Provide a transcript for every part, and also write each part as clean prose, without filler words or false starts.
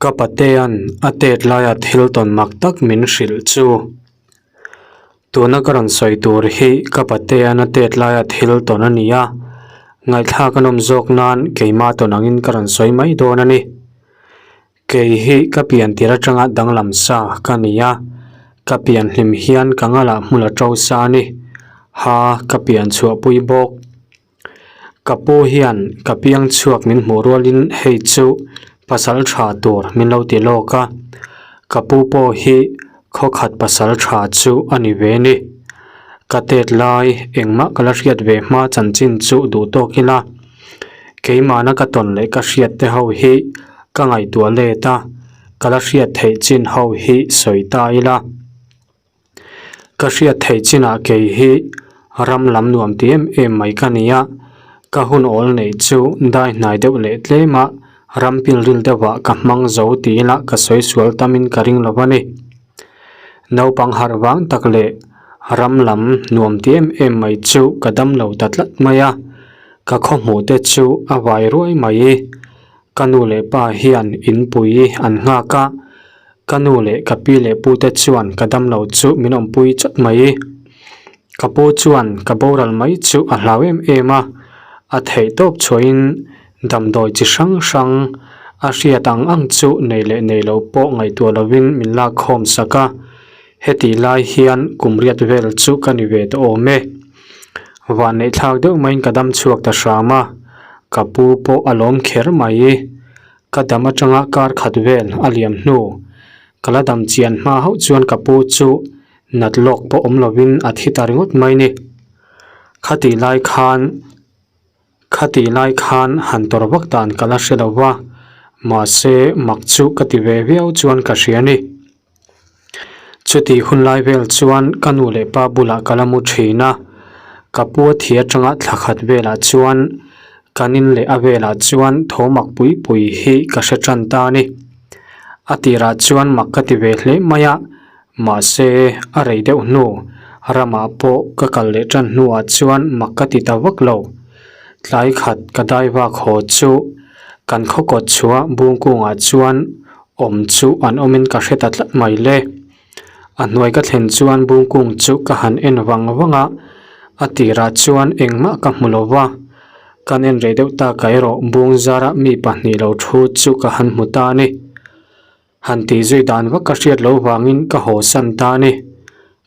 Ka patea'n a tet laia thil tawn mak tak min hrilh chu. Tuna ka rawn sawi tur hi ka patea'n a tet laia thil tawn a ni a, ngaihthlak a nawm zawk nan keimah tawn angin ka rawn sawi mai dawn a ni. Kei hi ka pian tir atanga danglam sa ka ni a, ka pian hlim hian ka ngalah hmul a to sa a ni. Ha, ka pian chhuahpui bawk. Ka pu hian ka piang chhuak min hmuh rualin hei chu pasal tha tur min lo ti lawk a, ka pu pawh hi khawkhat pasal tha chu a ni ve ni. Ka tet lai engmah ka la hriat ve hma chanchin chu duh tawk ila, keimahna ka tawn leh ka hriat te ho hi ka ngaihtuah let a, ka la hriat theih chin ho hi sawi ta ila. Ka hriat theih chinah kei hi ram lam nuam ti em em mai ka ni a, ka hun awl neih chu dai hnai deuh leh tlem a, ram pilril deuhah ka hmang zo tiin a ka sawi sual tamin ka ring lo a ni. Naupang harh vang tak leh ram lam nuam ti em em mai chu ka dam lo ta tlat mai a, ka khawhmuh te chu a vai ruai mai. Ka nu leh pa hian inpui an nghak a, Ka nu leh ka pi leh pu te chuan ka damlo chu min awmpui chawt mai. Ka pu chuan ka boral mai chu a hlau em em a, a theih tawp chhuahin damdawi chi hrang hrang a hriat ang ang chu nei leh nei lo pawh ngaihtuah lovin min lak khawm sak a, hetih lai hian kum riat vel chu ka ni ve tawh awm e. Vanneih thlak deuh maiin ka dam chhuak ta hram a, ka pu pawh a lawm kher mai. Ka dam atanga kar khat vel a liam hnu. Ka la dam chian hma hauh chuan ka pu chu nat lawk pawh awm lovin a thi ta ringawt mai ni. Khatih lai khan khatih lai khan han tawrh vak dan ka la hre lo va, mahse mak chu ka ti ve viau chuan ka hria ni. Chutih hun lai vel chuan ka nu leh pa bulah ka la mu thin a, ka pu a thi atanga thla khat velah chuan kan in leh a velah chuan tho mak pui pui hi ka hre tan ta a ni. A tirah chuan mak ka ti ve hle mai a, mahse a rei deuh hnu ramah pawh ka kal leh tan hnuah chuan mak ka ti ta vak lo. Tlai khat ka dai vak haw chu kan khaw kawt chhuah bung kungah chuan Awm chu an awmin ka hre ta tlat mai le. A hnuai ka thlen chuan bungkung chu ka han en vang vang a, a tirah chuan engmah ka hmu lo va. Kan en rei deuh tak ah erawh bung zara mi pahnih lo thu chu ka han hmu ta a ni. Han tih zui dan vak ka hriat loh vangin ka haw san ta a ni.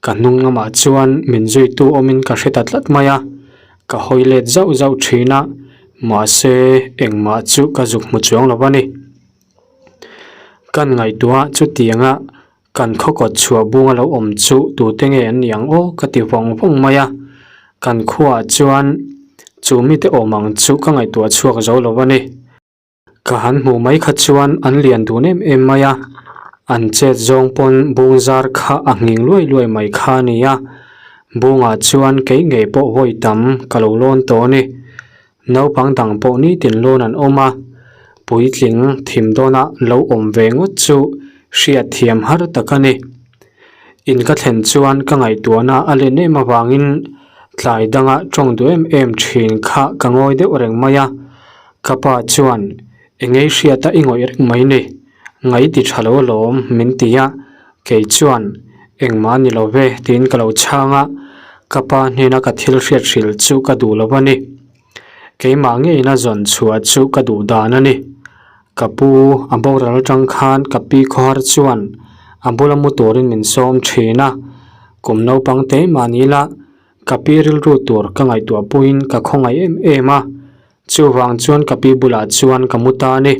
Ka hnung lamah chuan min zuitu awmin ka hre ta tlat mai a, ka hawi let zauh zauh thin a, mahse engmah chu ka zuk hmu chuang lo a ni. Kan ngaihtuah chutianga kan khawkawt chhuah bunga lo awm chu tute nge an ni ang aw ka ti vawng vawng mai a, kan khuaah chuan chu mite awm ang chu ka ngaihtuah chhuak zo lo a ni. Ka han hmuh mai kha chuan an lian dun em em mai a, an chet zawng pawn bung zar kha a nghing luai luai mai kha a ni a, bungah chuan kei ngei pawh vawi tam ka lo lawn tawh a ni. Naupang dang pawh nitin lawn an awm a, puitling thim dawna lo awm ve ngawt chu hriat thiam har tak a ni. In ka thlen chuan ka ngaihtuahna a len em avangin tlai danga tawng duh em em thin kha ka ngawi deuh reng mai a, ka pa chuan engei hriata i ngawih reng mai ni, ngai ti tha lo alawm min ti a, kei chuan engmah ni lo ve tiin ka lo chhang a, ka pa hnena ka thil hriat hrilh chu ka duh lo a ni. Keimah ngeina zawn chhuah chu ka duh dan a ni. Ka pu a boral atang khan ka pi khawhar chuan a bula mu turin min sawm thin a, kum naupang te mahni la ka pi rilru tur ka ngaihtuah puiin ka khawngaih em em a, Chuvang chuan ka pi bulah chuan ka mu ta a ni.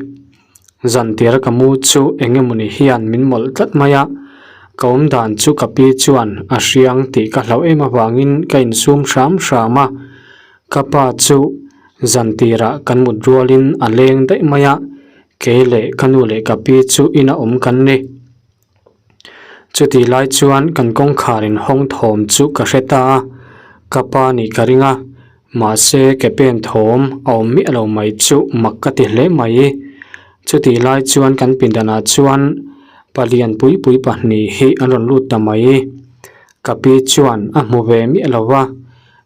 Zantir ka mu chu eng emawni hian min mawlh tlat mai a, ka awm dan chu ka pi chuan a hriang tih ka hlauh em avangin ka insum hram hram a. Ka pa chu zantirah kan mut rualin a leng daih mai a, kei leh ka nu leh ka pi chu ina awm kan ni. Chutih lai chuan kan kawngkhar in hawng thawm chu ka hre ta a, ka pa nih ka ring a, mahse ke pen thawm a awm miah lo mai chu mak ka ti hle mai. Chutih lai chuan kan pindanah chuan palian pui pui pahnih hi an rawn lut ta mai. Ka pi chuan a hmu ve miah lo va,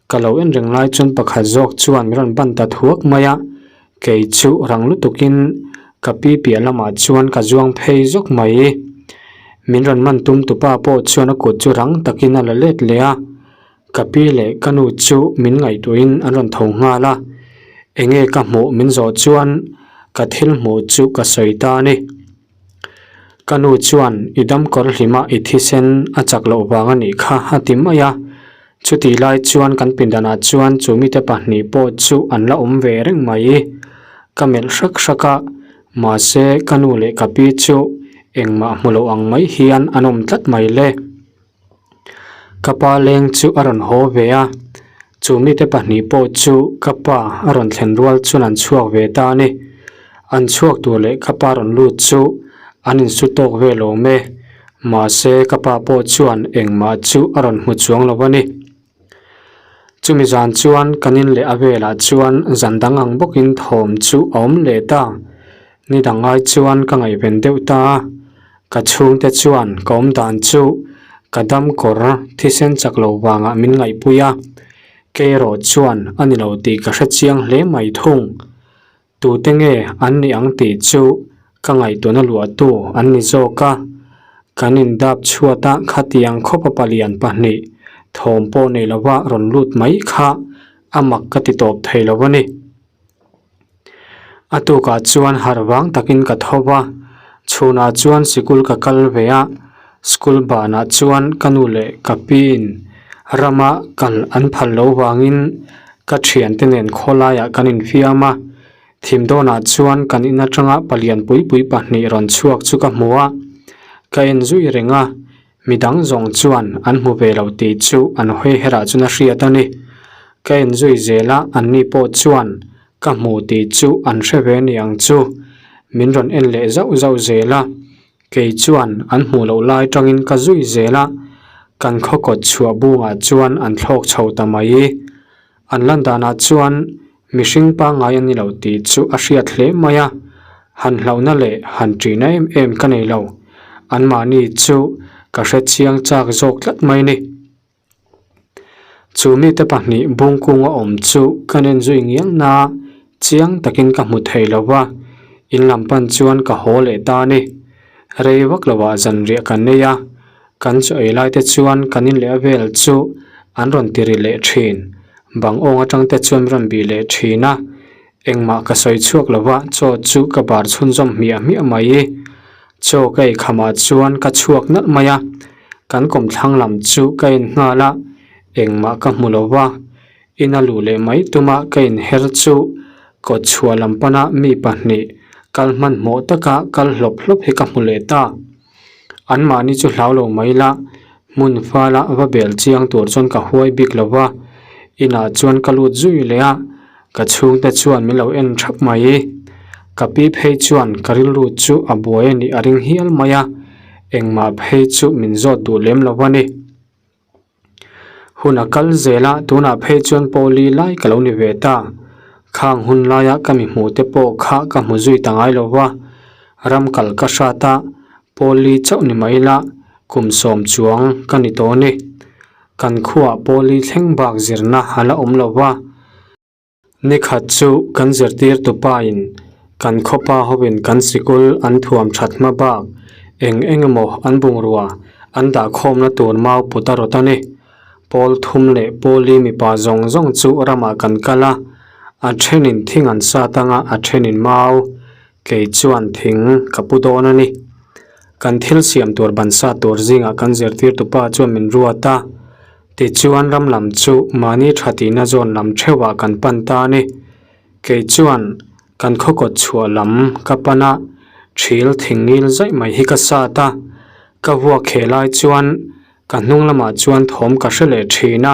ka lo en reng lai chuan pakhat zawk chuan min rawn ban ta thuak mai a, kei chu rang lutukin. Ka pi piah lamah chuan ka zuang phei zawk mai. Min rawn man tum tupa pawh chuan a kut chu rang takin a la let leh a. Ka pi leh ka nu chu min ngaihtuahin an rawn tho nghal a. Enge ka hmuh min zawh chuan ka thil hmuh chu ka sawi ta a ni. Ka nu chuan i damkawr hlima i thisen a chak loh vang a nih kha a ti mai a. Chutih lai chuan kan pindanah chuan chu mite pahnih pawh chu an la awm ve reng mai. Ka melh hrak hrak a, mahse ka nu leh ka pi chu engmah hmu lo ang mai hian an awm tlat mai le. Ka pa leng chu a rawn haw ve a, chu mite pahnih pawh chu ka pa a rawn thlen rual chuan an chhuak ve ta a ni. An chhuak tur leh ka pa rawn lut chu an insu tawk vel awm e. Mahse, ka pa pawh chuan engmah chu a rawn hmu chuang lo a ni. Chumi zan chuan kan in leh a velah chuan zan dang ang bawkin thawm chu a awm leh ta. Ni dang ai chuan ka ngaihven deuh ta a, ka chhungte chuan ka awm dan chu ka dam kawr thisen chak lo vangah min ngaihpui a, kei erawh chuan a ni lo tih ka hre chiang hle mai thung. Tute nge an nih ang tih chu ka ngaihtuahna luahtu an ni zawk a, kan indap chhuat a khatiang khawpa palian pahnih thawm pawh nei lova rawn lut mai kha a mak ka ti tawp thei lo a ni. A tukah chuan harh vang takin ka tho va, chhunah chuan sikul ka kal ve a, school banah chuan ka nu leh ka piin rama kal an phal lo vangin Ka thiante nen khawlaiah kan infiam a, thim dawnah chuan kan in atanga palian pui pui pahnih rawn chhuak chu ka hmu a, ka en zui reng a, midang zawng chuan an hmu ve lo tih chu an hawi herah chuan a hriat a ni. Ka en zui zel a, anni pawh chuan ka hmu tih chu an hre ve ni ang chu, min rawn en leh zauh zauh zel a, kei chuan an hmuh loh lai tangin ka zui zel a, kan khaw kawt chhuah bungah chuan an thlawk chho ta mai. An lan danah chuan mihring pangngai a ni lo tih chu a hriat hle mai a, han hlauhna leh han ṭihna em em ka nei lo, anmahni chu ka hre chiang chak zawk tlat mai ni. Chu mite pahnih bungkunga awm chu ka nen zui ngial na chiang takin ka hmu thei lo va, in lam pan chuan ka haw leh ta a ni. Rei vak lovah zanriah kan nei a, kan chaw ei lai te chuan kan in leh a vel chu an rawn ti ri leh thin. Bang awng atang te chuan min rawn bih leh thin a, engmah ka sawi chhuak lo va, chaw chu ka bar chhunzawm hmiah hmiah mai. Chaw ka ei khamah chuan ka chhuak nalh mai a, kan kawmthlang lam chu ka en nghal a, engmah ka hmu lo va, ina luh leh mai tuma ka inher chu kawt chhuah lam pana mi pahnih kal hmanhmawh taka kal hlawp hlawp hi ka hmu leh ta. Anmahni chu hlau lo mai la, hmun fala va bel chiang tur chuan ka huai bik lo va, inah chuan ka lut zui leh a, Ka chhungte chuan min lo en thap mai. Ka pi phei chuan ka rilru chu a buai a nih a ring hial mai a, engmah phei chu min zawt duh lem lo a ni. Hun a kal zel a, tunah phei chuan pawli lai ka lo ni ve ta. Khang hun laia ka mi hmuh te pawh kha ka hmu zui ta ngai lo va, ram kal ka hrat a, pawli chauh ni mai la, kum sawm chuang ka ni tawh a ni. Kan khuaah pawli thleng bak zirna a la awm lo va. Nikhat chu kan zirtirtu pain kan khawpa hovin kan sikul an thuam that hma bak eng eng emaw an bungrua an dah khawmna tur mau put a rawt a ni. Pawl thum leh pawli mipa zawng zawng chu ramah kan kal a, a thenin thing an sat anga a thenin mau kei chuan thing ka pu dawn a ni. Kan thil siam tur bansa tur zingah kan zirtirtu pa chuan min ruat a, tichuan ram lam chu mahni tha tihna zawn lam theuhah kan pan ta a ni. Kei chuan kan khaw kawt chhuah lam ka pan a, thil thing ngil zaih mai hi ka sat a, ka vuak kheh lai chuan ka hnung lamah chuan thawm ka hre leh thin a,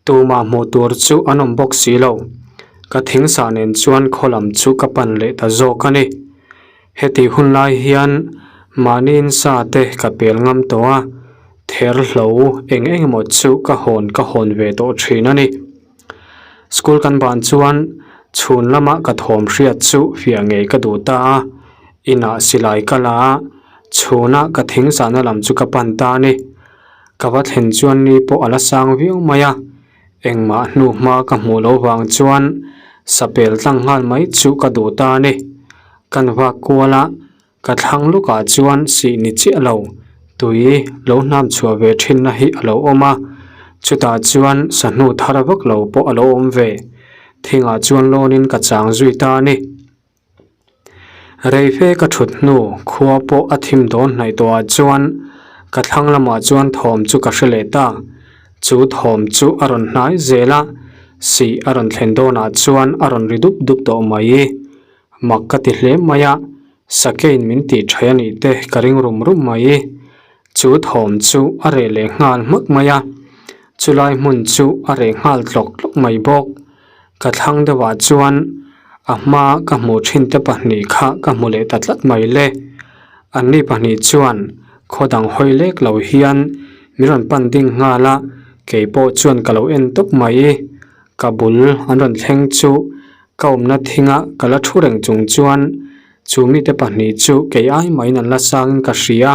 tumah hmuh tur chu an awm bawk si lo. Ka thing sah nen chuan khaw lam chu ka pan leh ta zawk a ni. Heti hun lai hian mahni insa te ka pel ngam tawh a, ther hlo eng eng emaw chu ka hawn ka hawn ve tawh thin a ni. School kan ban chuan chhun lama ka thawm hriat chu fiah ngei ka duh ta a, inah silai ka la a, chhuna ka thing sahna lam chu ka pan ta a ni. Ka va thlen chuan ni pawh a la sang viau mai a, engmah hnu hma ka hmuh loh vang chuan sapel tlang nghal mai chu ka duh ta a ni. Kan vak kual a, ka thlang lawkah chuan sih ni chiah lo tui lo hnam chhuah ve thinna hi a lo awm a, chutah chuan sahnu thar vak lo pawh a lo awm ve. Thingah chuan lawnin ka chang zui ta a ni. Reife ka thut hnu khua pawh a thim dawn hnaih tawhah chuan ka thlang lamah chuan thawm chu ka hre leh ta. Chu thawm chu a rawn hnai zel a, sih a rawn thlen dawnah chuan a rawn ri dup dup tawh mai. Mak ka ti hle mai a, Sakein min tih tha a nih te ka ring rum rum mai. Chu thawm chu a reh leh nghal hmak mai a, chulai hmun chu a reh nghal tlawk tlawk mai bawk. Ka thlang deuhah chuan a hma ka hmuh thin te pahnih kha ka hmu leh ta tlat mai le. Anni pahnih chuan khaw dang hawi lek lo hian min rawn pan ding nghal a, kei pawh chuan ka lo en tawp mai. Ka bul an rawn thleng chu ka awmna thinga ka la thu reng chung chuan chu mite pahnih chu kei ai mahin an la sangin ka hria.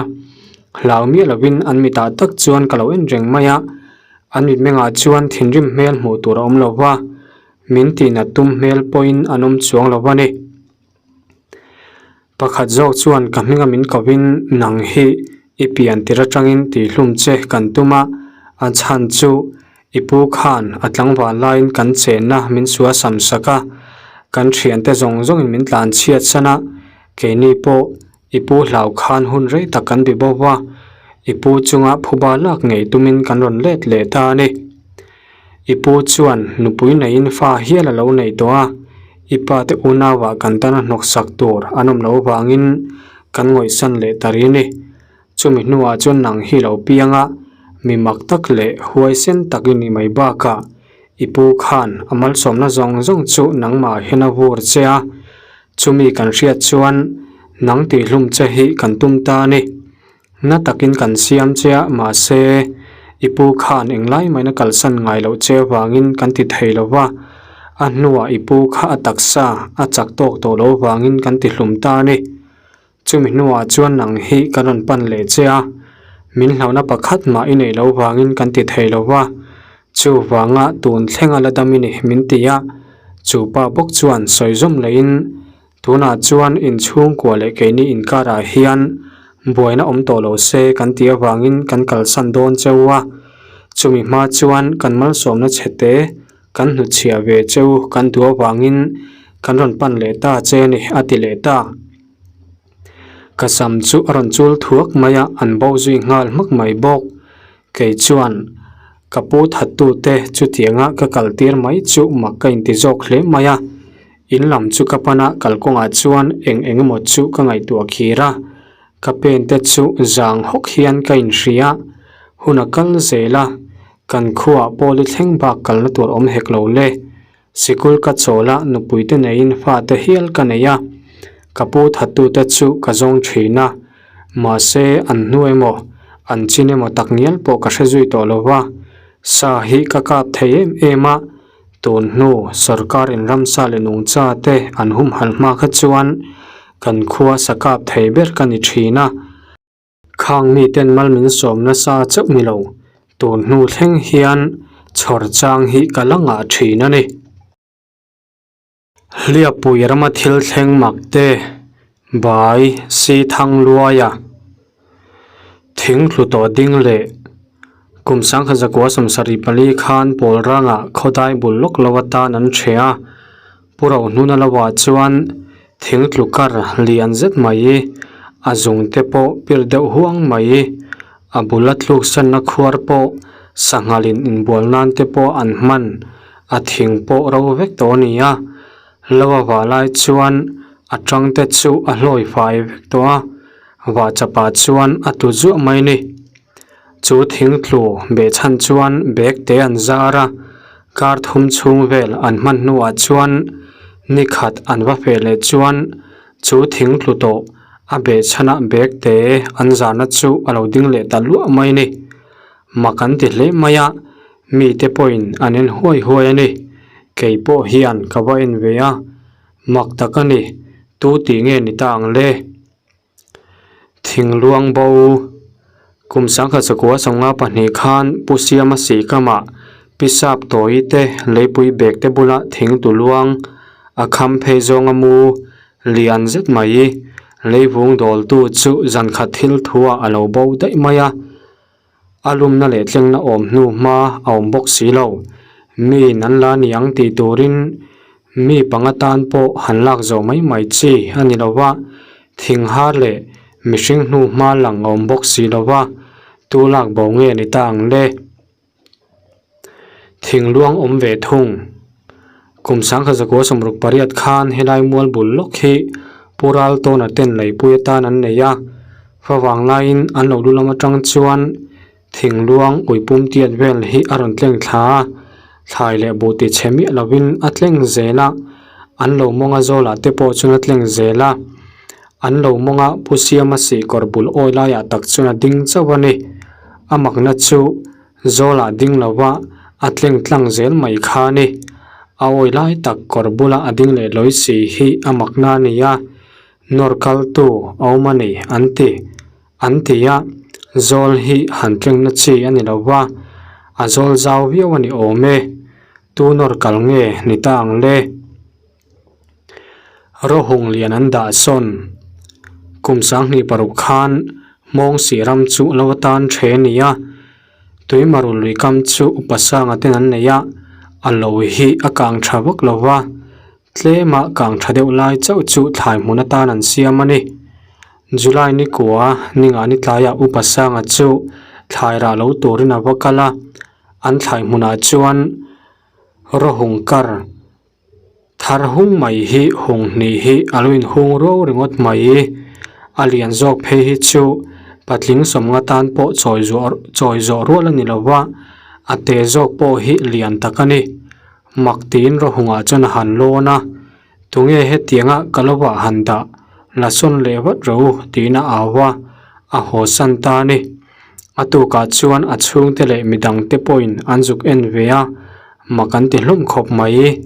Hlau miah lovin an mitah tak chuan ka lo en reng mai a. An mitmengah chuan thinrim hmel hmuh tur a awm lo va, min tihnat tum hmel pawhin an awm chuang lo a ni. Pakhat zawk chuan ka hminga min kovin nang hi i pian tir atangin tihhlum che kan tum a, a chhan chu i pu khan a tlangval laiin kan chenna min sual sam sak a, kan thiante zawng zawngin min tlan chhiat san a, keini pawh I pu hlau khan hun rei tak kan bi bo va, i pu chunga phuba lak ngei tumin kan rawn let leh ta a ni. I pu chuan nupui neiin fa hial a lo nei tawh a, i pa te unauah kan tana hnawksak tur an awm lo vangin kan ngawihsan leh ta ri a ni. Chumi hnuah chuan nang hi lo piang a, mi mak tak leh huaisen tak i nih mai bakah i pu khan a malsawmna zawng zawng chu nangmah hian a vur che a, Chumi kan hriat chuan nang tihhlum che hi kan tum ta a ni. Na takin kan siam che a, mahse i pu khan englai maina kalsan ngai loh che avangin kan ti thei lo va, a hnuah i pu kha a taksa a chak tawk tawh lo avangin kan tihlum ta a ni. Chumi hnuah chuan nang hi kan rawn pan leh che a, min hlauhna pakhat mah i neih loh vangin kan ti thei lo va, chuvanga tun thlenga la dam i ni min ti a, chu pa bawk chuan sawi zawm leiin tunah chuan inchhungkua leh keini inkarah hian buaina awm tawh lo se kan tih avangin kan kalsan dawn cheu a, chumi hma chuan kan malsawmna chhete kan hnutchhiah ve cheu kan duh avangin kan rawn pan leh ta che a ni a ti leh ta. Ka sam chu a rawn chul thuak mai a, an bo zui nghal hmak mai bawk. Kei chuan ka pu thattute chutianga ka kal tir mai chu mak ka inti zawk hle mai a. In lam chu ka pan a, kalkawngah chuan eng eng emaw chu ka ngaihtuah khir a. Ka pen te chu zang hawk hian ka inhria. Hun a kal zel a, kan khuaah pawh li thleng bak kalna tur awm hek lo le. Sikul ka chawl a, nupuite neiin fate hial ka nei a, ka pu thattute chu ka zawng thin a, mahse an hnu emaw, an chin emaw tak ngial pawh ka hre zui tawh lo va, sa hi ka kap thei em em a, tun hnu sorkar in ramsa leh nungcha te an humhalh hma kha chuan kan khua sa kap thei ber ka ni thin a. Khang miten mal min sawm nasa chauh ni lo, tun hnu thleng hian chhawr chang hi ka la ngah thin a ni. Hliapui rama thil thleng mak te, Bai Si Thang Luaia, Thing tlu tawh ding leh Kum sangkhat zakua 74 khan pawl rangah khawdai bul lawk lo atan an ṭheh a, Pu Rohnuna lovah chuan thing tlu kar lian zet mai, a zung te pawh pir deuh huang mai, a bul a tluk sanna khuar pawh sanghal in inbual nan te pawh an hman, a thing pawh ro vek tawh a ni a, lo a vah lai chuan a tang te chu a hlawi fai vek tawh a, vah chapah chuan a tlu zuah mai a ni. Chu thing tlu behchhan chuan bag te an zar a, kar thum chhung vel an hman hnuah chuan ni khat an va feh leh chuan chu thing tlu tawh a behchhana bag te an zarna chu a lo ding leh ta luah mai a ni. Mak an ti hle mai a, mite pawhin an en huai huai a ni. Kei pawh hian ka va en ve a, mak tak a ni, tu tih nge ni ta ang le? Thingluang bo kum 1952 khan Pu Siama Sihkamah Pi Sap Tawi te leipui bag te bula thing tu luang a kham phei zawnga mu Lian zet mai leivung dawltu chu zan khat thil thuah a lo bo daih mai a. A lumna leh tlengna awm hnu hma a awm bawk si lo. Miin an la ni ang tih turin mi panga tan pawh han lak zawh mai mai chi a ni lo va, thing har leh mihring hnu hma lang a awm bawk si lo va, tu lak bo nge ni ta ang le? Thing luang awm ve thung. Kum sangkhat zakua 68 khan helai mual bul lawk hi Pu Raltawna ten leipui atan an nei a, favang laiin an lo lu lam atang chuan thing luang uipum tiat vel hi a rawn tleng thla a, thlai leh buh ti chhe miah lovin a tleng zel a, an lo mawnga zawlah te pawh chuan a tleng zel a, an lo mawnga Pu Siama sih kawr bul awi laiah tak chuan a ding chauh a ni. A makna chu Zawlah ding lova a tleng tlang zel mai kha a ni. A awi lai tak kawr bula a ding leh lawi si hi a makna a ni a, nawr kaltu a awm a ni an ti. An ti a, zawl hi han tlengna chi a ni lova, a zawl zau viau a ni awm e. Tu nawr kal nge ni ta ang le? Rawhung lian an dah sawn. Kum 26 khan Hmawngsih ram chu lo atan the a ni a, Tuimaru lui kam chu upa sanga ten an nei a, a lo hi a kang tha vak lo va, tlema kang tha deuh lai chauh chu thlai hmun atan an siam a ni. July ni kua ninga ni tlaiah upa sanga chu thlai rah lo turin a va kal a, an thlai hmunah chuan rawhung kar Thar hung mai hi hung hnih hi a lo inhung ruau ringawt mai. A lian zawk phei hi chu patling sawmnga tan pawh chawi zuah chawi zawh rual a ni lo va, a te zawk pawh hi lian tak a ni. Mak tiin rawhungah chuan a han lawn a, Tunge hetianga ka lo ah han dah, la sawn leh vat rawh u tiin a au a, a haw san ta a ni. A tukah chuan a chhungte leh midangte pawhin an zuk en ve a, mak an ti hlawm khawp mai.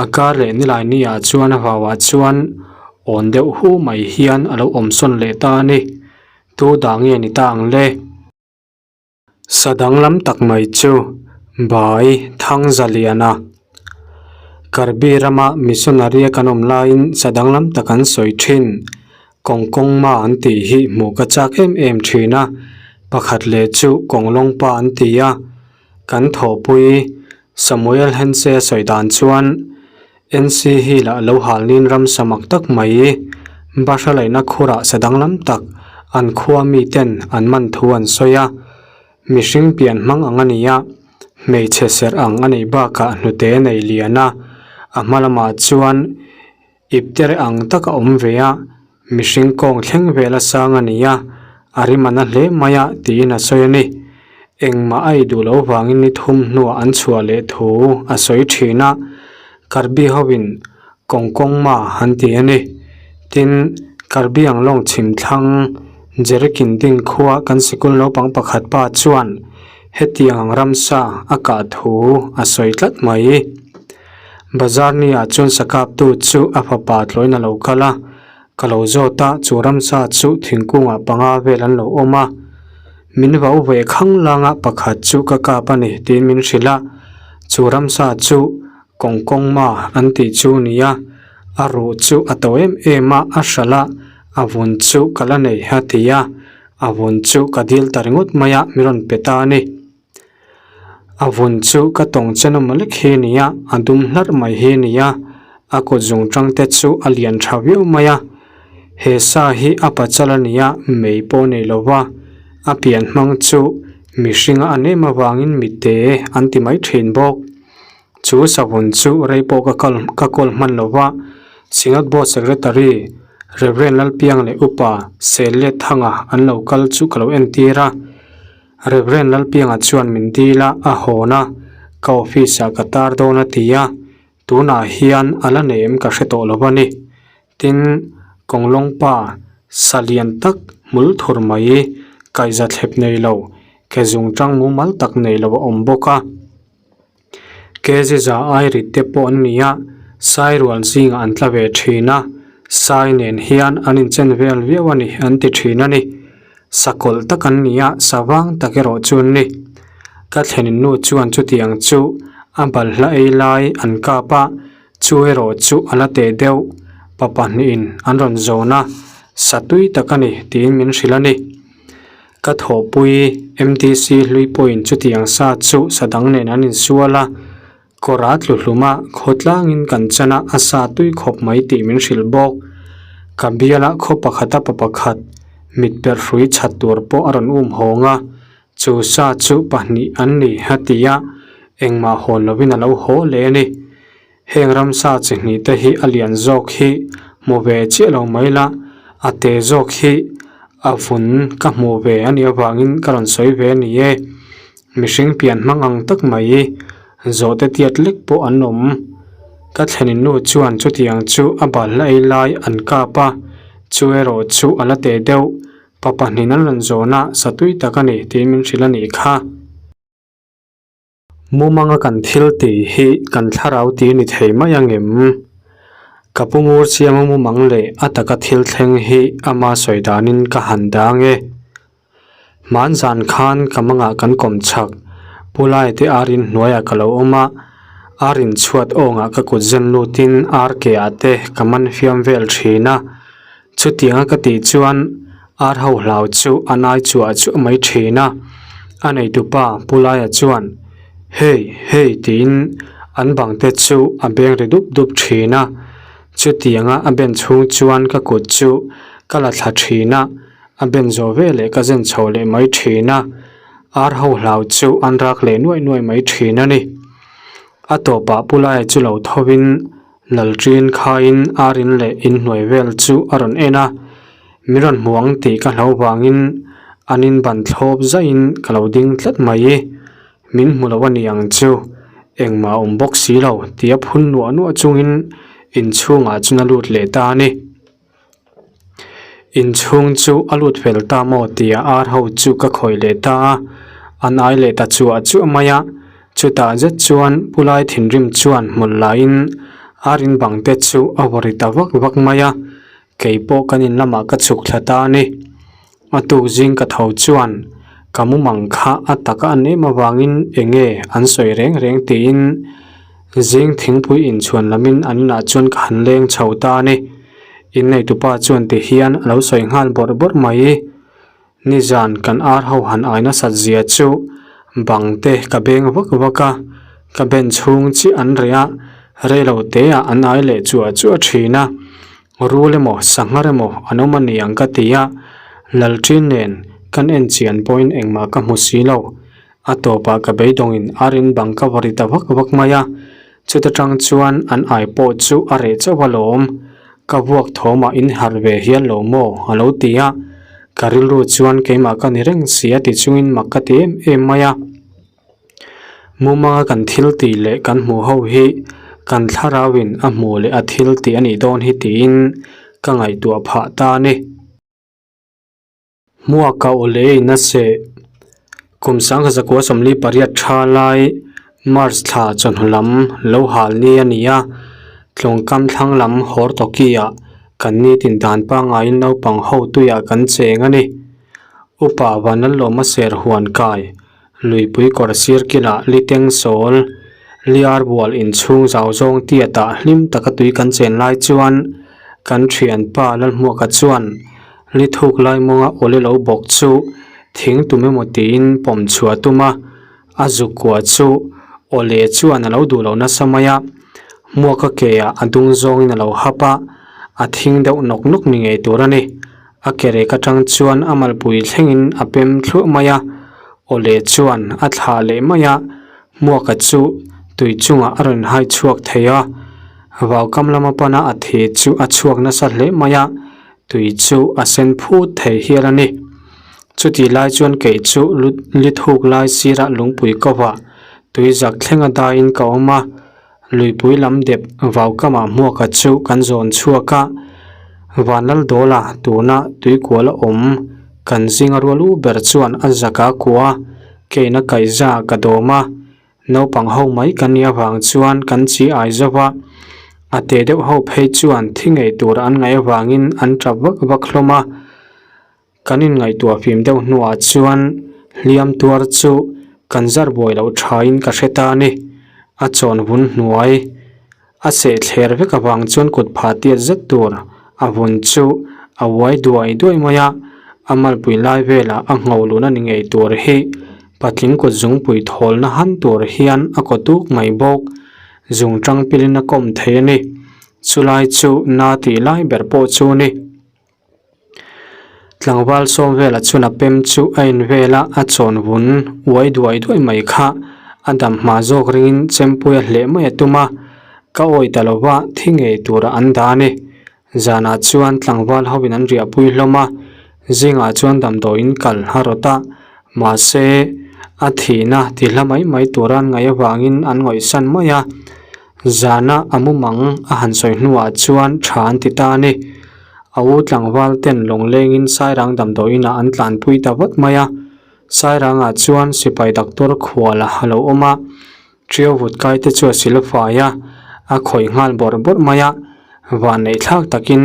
A kar leh nilai ni ah chuan a vauah chuan awn deuh hu mai hian a lo awm sawn leh ta a ni. Tu dah nge ni ta ang le? Sa danglam tak mai chu Bai Thangzaliana. Karbi rama missionary a kan awm laiin sa danglam tak an sawi thin. Kawng kawng ma an tih hi hmuh ka chak em em thin a, pakhat leh chu kawng lawng pa an ti a, kan thawhpui Samuel Hense a sawi dan chuan NC hi lah lo halnin ram samak tak mai Bahra laihna khurah sa danglam tak an khua mi ten an man thu an sawi a, mihring pian hmang ang a ni a, hmeichhe serh ang a neih bakah hnute a nei lian a, a hma lamah chuan. Iptere ang tak a awm ve a, mihring kawng thleng vel a sang a ni a, a rim a na hle mai a tiin a sawi a ni. Engmah a ei duh loh vangin ni thum hnuah an chhuah leh thu a sawi thin a, Karbi hoin kawng kawng ma an ti a ni. Tin, Karbi ang lawng chhim thlang Jerikin ding khua kan sikul naupang pakhat pa chuan hetiang ang ramsa a kah thu a sawi tlat mai. Bazar ni ah chuan sakaptu chu a fapa tlawiin a lo kal a, ka lo zawt a, chu ramsa chu thingkung ah panga vel an lo awm a, min vau ve khang lang a pakhat chu ka kap a ni tiin min hrilh a, chu ramsa chu kawng kawng ma an tih chu a ni a, a ruh chu a to em em a, a hralh a, a vun chu ka la nei a ti a, a vun chu ka dil ta ringawt mai a, min rawn pe ta a ni. A vun chu ka tawng chen awm lek hi a ni a, a dum hlarh mai hi a ni a, a kut zung tang te chu a lian tha viau mai a, he sa hi a pachal a ni a, mei pawh a nei lo va, a pian hmang chu mihringa an em avangin mite an ti mai thin bawk. Chu savun chu rei pawh ka kal ka kawl hman lo va, Synod Board Secretary Rev Lalpiang leh Upa Sellet Thanga an lo kal chu ka lo entir a. Rev. Lalpianga chuan min dil a, a hawn a, ka office ah ka tar dawn a ti a, tunah hian a la nei em ka hre tawh lo a ni. Tin, Kawnglawng pa sa lian tak hmul thur mai, kaihza thlep nei lo, ke zungtang mumal tak nei lo a awm bawk a. Kezi za ai rit te pawh an ni a, sai rual zingah an tla ve thin a, sai nen hian an inchen vel viau a ni an ti thin a ni. Sakawlh tak an ni a, savang tak erawh chu an ni. Ka thlenin nu chuan chutiang chu a balhla ei lai an kap a, chu erawh chu a la teh deuh. Pa pahnihin an rawn zawn a, sa tui tak a ni tiin min hrilh a ni. Ka thawhpui MDC hlui pawhin chutiang sa chu sa dang nen an insual a, kawr a tlu hlum a, khawtlangin kan chan a, a sa tui khawp mai tih min hrilh bawk. Ka biala khaw pakhata pa pakhat mit perh hrui chhat tur pawh a rawn um hawng a, chu sa chu pahnih an ni a ti a, engmah hawn lovin a lo haw leh a ni. Heng ramsa chi hnih te hi a lian zawk hi hmu ve chiah lo mai la, a te zawk hi a vun ka hmuh ve a nih avangin ka rawn sawi ve a ni e. Mihring pian hmang ang tak mai zawhte tiat lek pawh an awm. Ka thlenin nu chuan chutiang chu a balhla ei lai an kap a, chu erawh chu a la teh deuh, pa pahnihin an rawn zawn a, sa tui tak a ni tiin min hrilh a nih kha. Mumanga kan thil tih hi kan thlarau tih a ni thei mai ang em? Ka pu ngur chianga mumang leh a taka thil thleng hi ama sawi danin ka han dang e. Hman zan khan ka mangah kan kawm chhak, Pu Laite ar in hnuaiah ka lo awm a, ar in chhuat awngah ka kut zen lutin ar ke ah te ka man fiam vel thin a. Chutianga ka tih chuan ar ho hlau chu a nai chuah chuah mai thin a, a neitupa Pu Laia chuan Hei, hei tiin an bang te chu a beng ri dup dup thin a, chutianga a ben chhung chuan ka kut chu ka la thla thin a, a ben zawh veleh ka zen chho leh mai thin a, ar ho hlau chu an rak leh nuaih nuaih mai thin a ni. A tawpah Pu Laia chu lo thovin Lalṭin khaiin ar in leh inhnuai vel chu a rawn en a, min rawn hmu ang tih ka hlo vangin an in ban thlawp zaihin ka lo ding tlat mai. Min hmu lo a ni ang chu, engmah a awm bawk si lo tia phun nuah nuah chungin inchhungah chuan a lut leh ta a ni. Inchhung chu a lut fel ta maw tia ar ho chu ka khawih leh ta a, an ai leh ta chuah chuah mai a, chutah zet chuan pu lai thinrim chuan hmawlh laiin ar in bang te chu a vaw ri ta vak vak mai a, kei pawh kan in lamah ka chhuk thla ta a ni. A tuk zing ka tho chuan ka mumang kha a taka an em avangin eng nge an sawi reng reng tiin zing thingpui inchhuan lamin an inah chuan ka han leng chho ta a ni. Inneitupa chuan ti hian a lo sawi nghal bawrh bawrh mai. Nizan kan ar ho han ai nasat zia chu bang te ka beng vak vak a, ka ben chhung chiah an reh a, reilo teah an ai leh chuah chuah thin a. Rul emaw sanghar emaw an awm a ni ang ka ti a, Lalṭin nen kan en chian pawhin engmah ka hmu si lo. A tawpah ka beidawngin ar in bang ka va ri ta vak vak mai a, chuta tang chuan an ai pawh chu a reh chauh alawm. Ka vuak thawmah in harh ve hial lo maw a lo ti a, ka rilru chuan keimah ka ni reng si a ti chungin mak ka ti em em mai a. Mumanga kan thil tih leh kan hmuh ho hi kan thlarauin a hmuh leh a thil tih a nih dawn hi tiin ka ngaihtuah phah ta a ni. Hmuaka aw leh in a seh kum sangkhat 48 tha lai March thla chawhnu lam lo hal ni a ni a, tlawngkam thlang lam Hortoki ah kan nitin dan pangaiin naupang ho tuiah kan cheng a ni. Upa Vanlalawma ser huan kai Luipui kawr sir kilah Liteng sawl, Liar bual inchhung zau zawng tiatah hlim taka tui kan chen lai chuan kan thianpa Lalhmuaka chuan Lithuk Laimawnga awle lo bawk chu thing tum emaw tiin pawm chhuah a tum a, a zuk kua chu awle chuan a lo duh lo nasa mai a, Hmuaka keah a dung zawngin a lo hap a, a thing deuh nawk nawk ni ngei tur a ni. A ke rek atang chuan a malpui thlengin a pem thluah mai a, awle chuan a thlah leh mai a, Hmuaka chu tui chungah a rawn hai chhuak thei a, vaukam lama pana a thi chu a chhuak nasa hle mai a, tui chu a sen phut thei hial a ni. Chutih lai chuan kei chu li thuk lai sirah lungpui kovah tui zak thlenga daiin ka awm a, Luipui lam dep vaukamah Hmuaka chu kan zawn chhuak a, Vanlaldawla tuna tuikual a awm kan zinga rual u ber chuan a zaka kua keina kaihza ka dawm a, naupang ho mai kan nih avang chuan kan chi ai zo va, a te deuh ho phei chuan thi ngei tur an ngaih avangin an tap vak vak hlawm a. Kan inngaihtuah fim deuh hnuah chuan hliam tuar chu kan zar buai loh thain ka hre ta a ni. A chawn vun hnuai. A seh thler vek avang chuan kut phah tiat zet tur a vun chu a uai duai duai mai a, a malpui lai velah a ngho lun a ni ngei tur hi patling kut zungpui thawlna han tur hian a kaw tuk mai bawk. Zung tang pilin a kawm thei a ni. Chulai chu na tih lai ber pawh chu a ni. Tlangval sawm vela chuan a pem chu a in vel a, a chawn vun uai duai duai mai kha a dam hma zawk ringin chempui a hleh mai a tum a, ka awi ta lo va thi ngei tura an dah a ni. Zanah chuan tlangval hoin an riahpui hlawm a, zingah chuan damdawiin kal a rawt a, mahse a thihna ti hla mai mai tura an ngaih avangin an ngawihsan mai a, zana a mumang a han sawi hnuah chuan tha an ti ta a ni. A u tlangval ten lawnglengin Sairang damdawiinah an tlanpui ta vat mai a. Sairangah chuan sipai doctor khual a lo awm a, Ṭiau vut kai te chu a sil fai a, a khawih nghal bawrh bawrh mai a. Vanneih thlak takin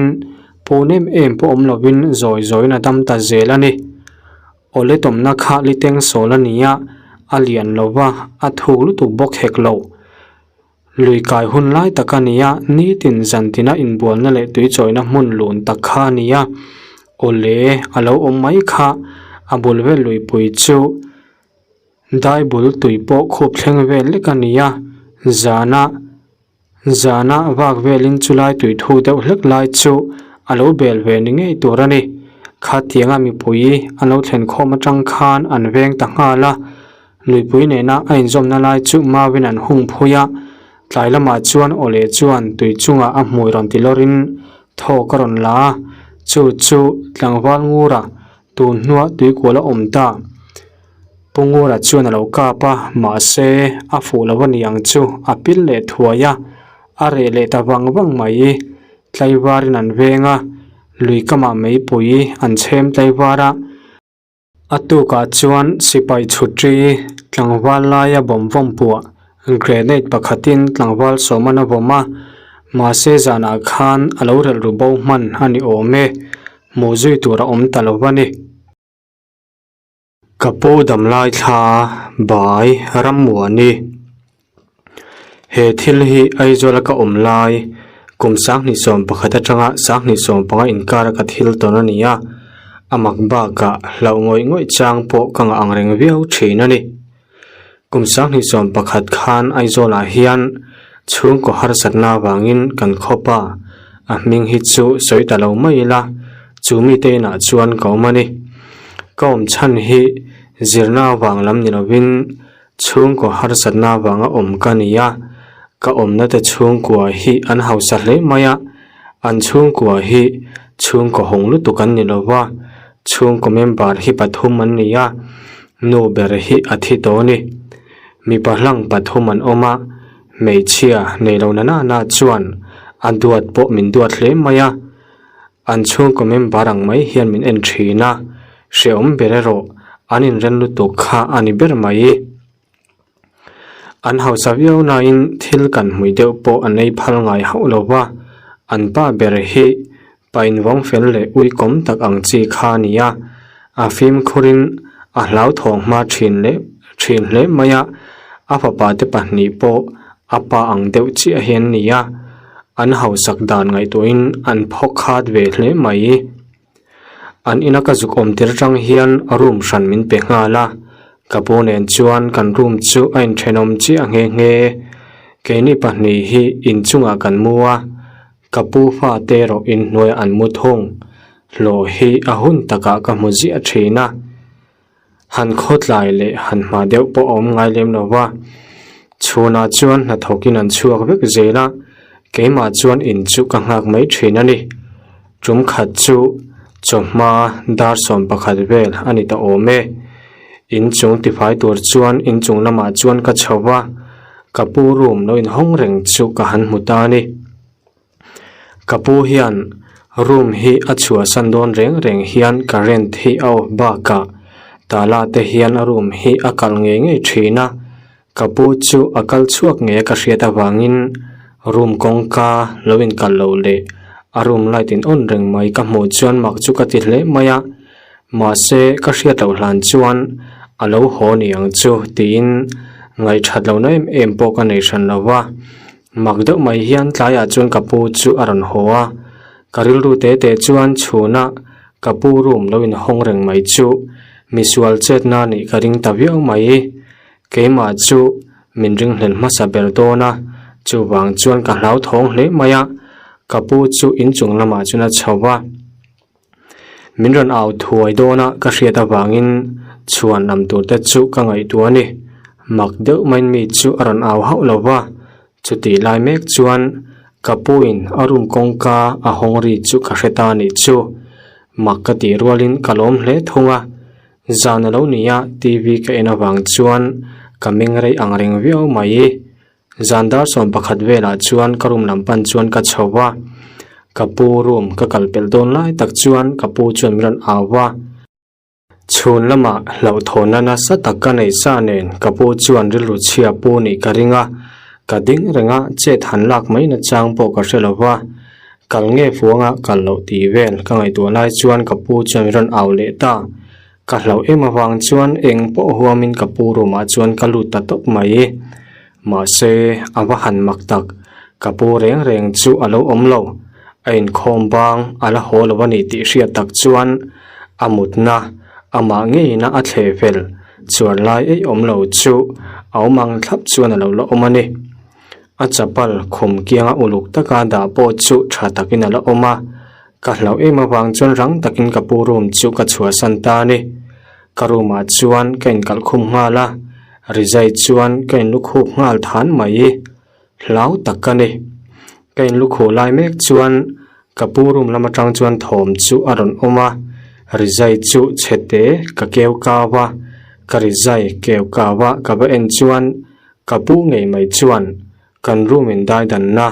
pawn em em pawh awm lovin zawi zawiin a dam ta zel a ni. Awle tawmna kha liteng sawl a ni a, a lian lo va, a thuk lutuk bawk hek lo. Lui kai hun lai tak a ni a, nitin zantina inbualna leh tuichawina hmun lun tak kha a ni a. Awle, a lo awm mai kha, a bul vel luipui chu dai bul tui pawh khup thleng vel lek a ni a, zana zana vak velin chulai tui thu deuh hlek lai chu a lo bel ve ni ngei tur a ni. Khatianga mipui an lo thlen khawm atang khan an veng ta nghal a. Luipui nena a inzawmna lai chu mauin an hung phui a, tlai lamah chuan awle chuan tui chungah a hmui rawn ti lawrin thawk a rawn la a, chu chu tlangval ngura tun hnuah tuikual a awm ta. Pu Ngura chuan a lo kap a, mahse a fuh lo a ni ang chu a pil leh thuai a, a reh leh ta vang vang mai. Tlaivarin an veng a, lui kamah meipui an chhem tlaivar a. A tukah chuan sipai chhutri tlangval laia bawm vawm puah grenade pakhatin tlangval sawman a vawm a, mahse zanah khan a lo relh ru bo hman a ni awm e, hmuh zui tur a awm ta lo a ni. Ka pu damlai thla bai rammuani. He thil hi Aizawla ka awm lai kum 2011 atanga 2015 inkara ka thil tawn a ni a, a mak bakah hlauh ngawih ngawih chang pawh ka ngah ang reng viau thin a ni. Kum 2011 khan Aizawlah hian chhungkaw harsatna avangin kan khawp a, a hming hi chu sawi ta lo mai ila, chu mite inah chuan ka awm a ni. Ka awm chhan hi zirna avang lam ni lovin Chhungkaw harsatna avanga awm ka ni a, ka awmna te chhungkua hi an hausa hle mai a, an chhungkua hi chhungkaw hawng lutuk an ni lo va, chhungkaw member hi pathum an ni a, nu ber hi a thi tawh a ni. Mipa hlang pathum an awm a, hmeichhia nei lo na nana chuan a duat pawh min duat hle mai a, An chhungkaw member ang mai hian min en thin a, hrehawm ber erawh an inren lutuk kha a ni ber mai. An hausa viau nain thil kan hmui deuh pawh an ei phal ngai hauh lo va, an pa ber hi pa invawng fel leh uikawm tak ang chi kha a ni a, a fimkhurin a hlauthawng hma thin leh thin hle mai a, a fapa te pahnih pawh a pa ang deuh chiah hi an ni a. An hausak dan ngaihtuahin an phawk khat ve hle mai. An ina ka zuk awm tir atang hian room hran min pe nghal a, ka pu nen chuan kan room chu a inthenawm chiah nghe nghe. Keini pahnih hi inchungah kan mu a, ka pu fate erawh inhnuaiah an mu thung. Hlawh hi a hun takah ka hmu ziah thin a. Han khawtlai leh han hma deuh pawh a awm ngai lem lo va, chhunah chuan hnathawkin an chhuak vek zel a, keimah chuan in chu ka nghak mai thin a ni. Tum khat chu chawhma dar 11 vel a ni ta awm e. Inchung tifai tur chuan inchung lamah chuan ka chho va, ka pu room lo inhawng reng chu ka han hmu ta a ni. Ka pu hian room hi a chhuahsan dawn reng reng hian current hi a off bakah tala te hian a room hi a kal ngei ngei thin a, ka pu chu a kal chhuak ngei a ka hriat avangin room kawngka lo inkal loh leh a room light in on reng mai ka hmuh chuan mak chu ka ti hle mai a, mahse ka hriat loh hlan chuan a lo haw ni ang chu tiin ngaihthat lohna em em pawh ka nei hran lo va. Mak deuh mai hian tlaiah chuan ka pu chu a rawn haw a, ka rilru te te chuan chhuna ka pu room lo inhawng reng mai chu misual chetna nih ka ring ta viau mai. Keimah chu min ringhlel hmasa ber dawn a, chuvang chuan ka hlauthawng hle mai a, ka pu chu inchung lamah chuan a chho va. Min rawn au thuai dawn a ka hriat avangin chhuan lam tur te chu ka ngaihtuah a ni. Mak deuh maiin mi chu a rawn au hauh lo va, chutih lai mek chuan ka puin a room kawngka a hawng ri chu ka hre ta a nih chu. Mak ka tih rualin ka lawm hle thung a, zan a lo ni a TV ka en avang chuan ka meng rei ang reng viau mai. Zan dar 11 velah chuan ka room lam pan chuan ka chho a, ka pu room ka kal pelh dawn lai tak chuan ka pu chuan min rawn au a. Chhun lamah hlauhthawnna nasa tak ka nei sa nen ka pu chuan rilru chhia pu nih ka ring a, ka ding reng a chet han lak mai na chang pawh ka hre lo va, kal nge fuanga kal loh tih vel ka ngaihtuah lai chuan ka pu chuan min rawn au leh ta. Ka hlauh em avang chuan eng pawh huamin ka pu room ah chuan ka lut ta tawp mai. Mahse, a va han mak tak, ka pu reng reng chu a lo awm lo. A inkhawm bang a la haw lo a ni tih hriat tak chuan a mutna amah ngeina a thleh fel chuan lai ei awm lo chu a awm ang thlap chuan a lo la awm a ni. A chapal khum kianga uluk taka dah pawh chu tha takin a la awm a. Ka hlauh em avang chuan rang takin ka pu room chu ka chhuahsan ta a ni. Ka room ah chuan ka inkalh khum nghal a, rizai chuan ka inlukhup nghal than mai. Hlau tak ka ni. Ka inlukhuh lai mek chuan ka pu room lam atang chuan thawm chu a rawn awm a, rizai chu chhe te ka keu kau a, ka rizai keu kau a ka va en chuan ka pu ngei mai chuan Kan room in dai danna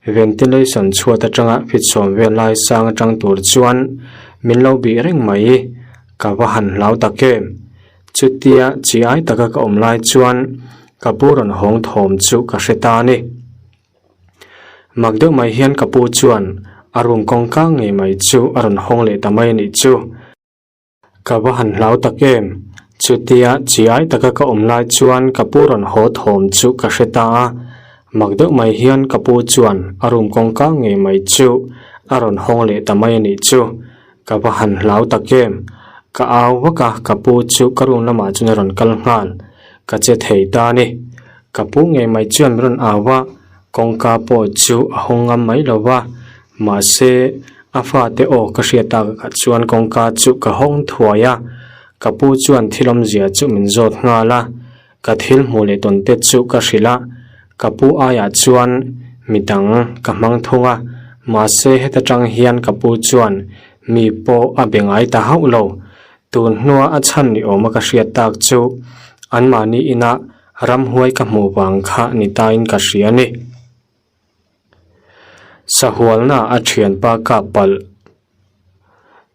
ventilation chhuat atanga fitsawm vel lai sang atang tur chuan min lo bih reng mai, ka va han hlau tak em. Chutia chi ai taka ka awm lai chuan ka pu rawn hawng thawm chu ka hre ta a ni. Mak deuh mai hian ka pu chuan a room kawngka ngei mai chu a rawn hawng leh ta mai a nih chu. Ka va han hlau tak em? Chutia chiai taka ka awm lai chuan ka pu rawn haw thawm chu ka hre ta a. Mak deuh mai hian ka pu chuan a room kawngka ngei mai chu a rawn hawng leh ta mai a nih chu. Ka va han hlau tak em? Ka au vak a, ka pu chu ka room lamah chuan a rawn kal nghal. Ka che thei ta a ni. Ka pu ngei mai chuan min rawn au a, kawngka pawh chu a hawng ngam mai lo va. Mahse, a fate aw ka hriat tak ah chuan kawngka chu ka hawng thuai a, ka pu chuan thil awmzia chu min zawt nghal a, ka thil hmuh leh tawn te chu ka hrilh a, ka pu aiah chuan midang ka hmang thung a, mahse heta tang hian ka pu chuan mi pawh a be ngai ta hauh lo, tun hnua a chhan ni awma ka hriat tak chu anmahni inah ramhuai ka hmuh vang kha ni tain ka hria a ni. Sahualna a thianpa kap palh.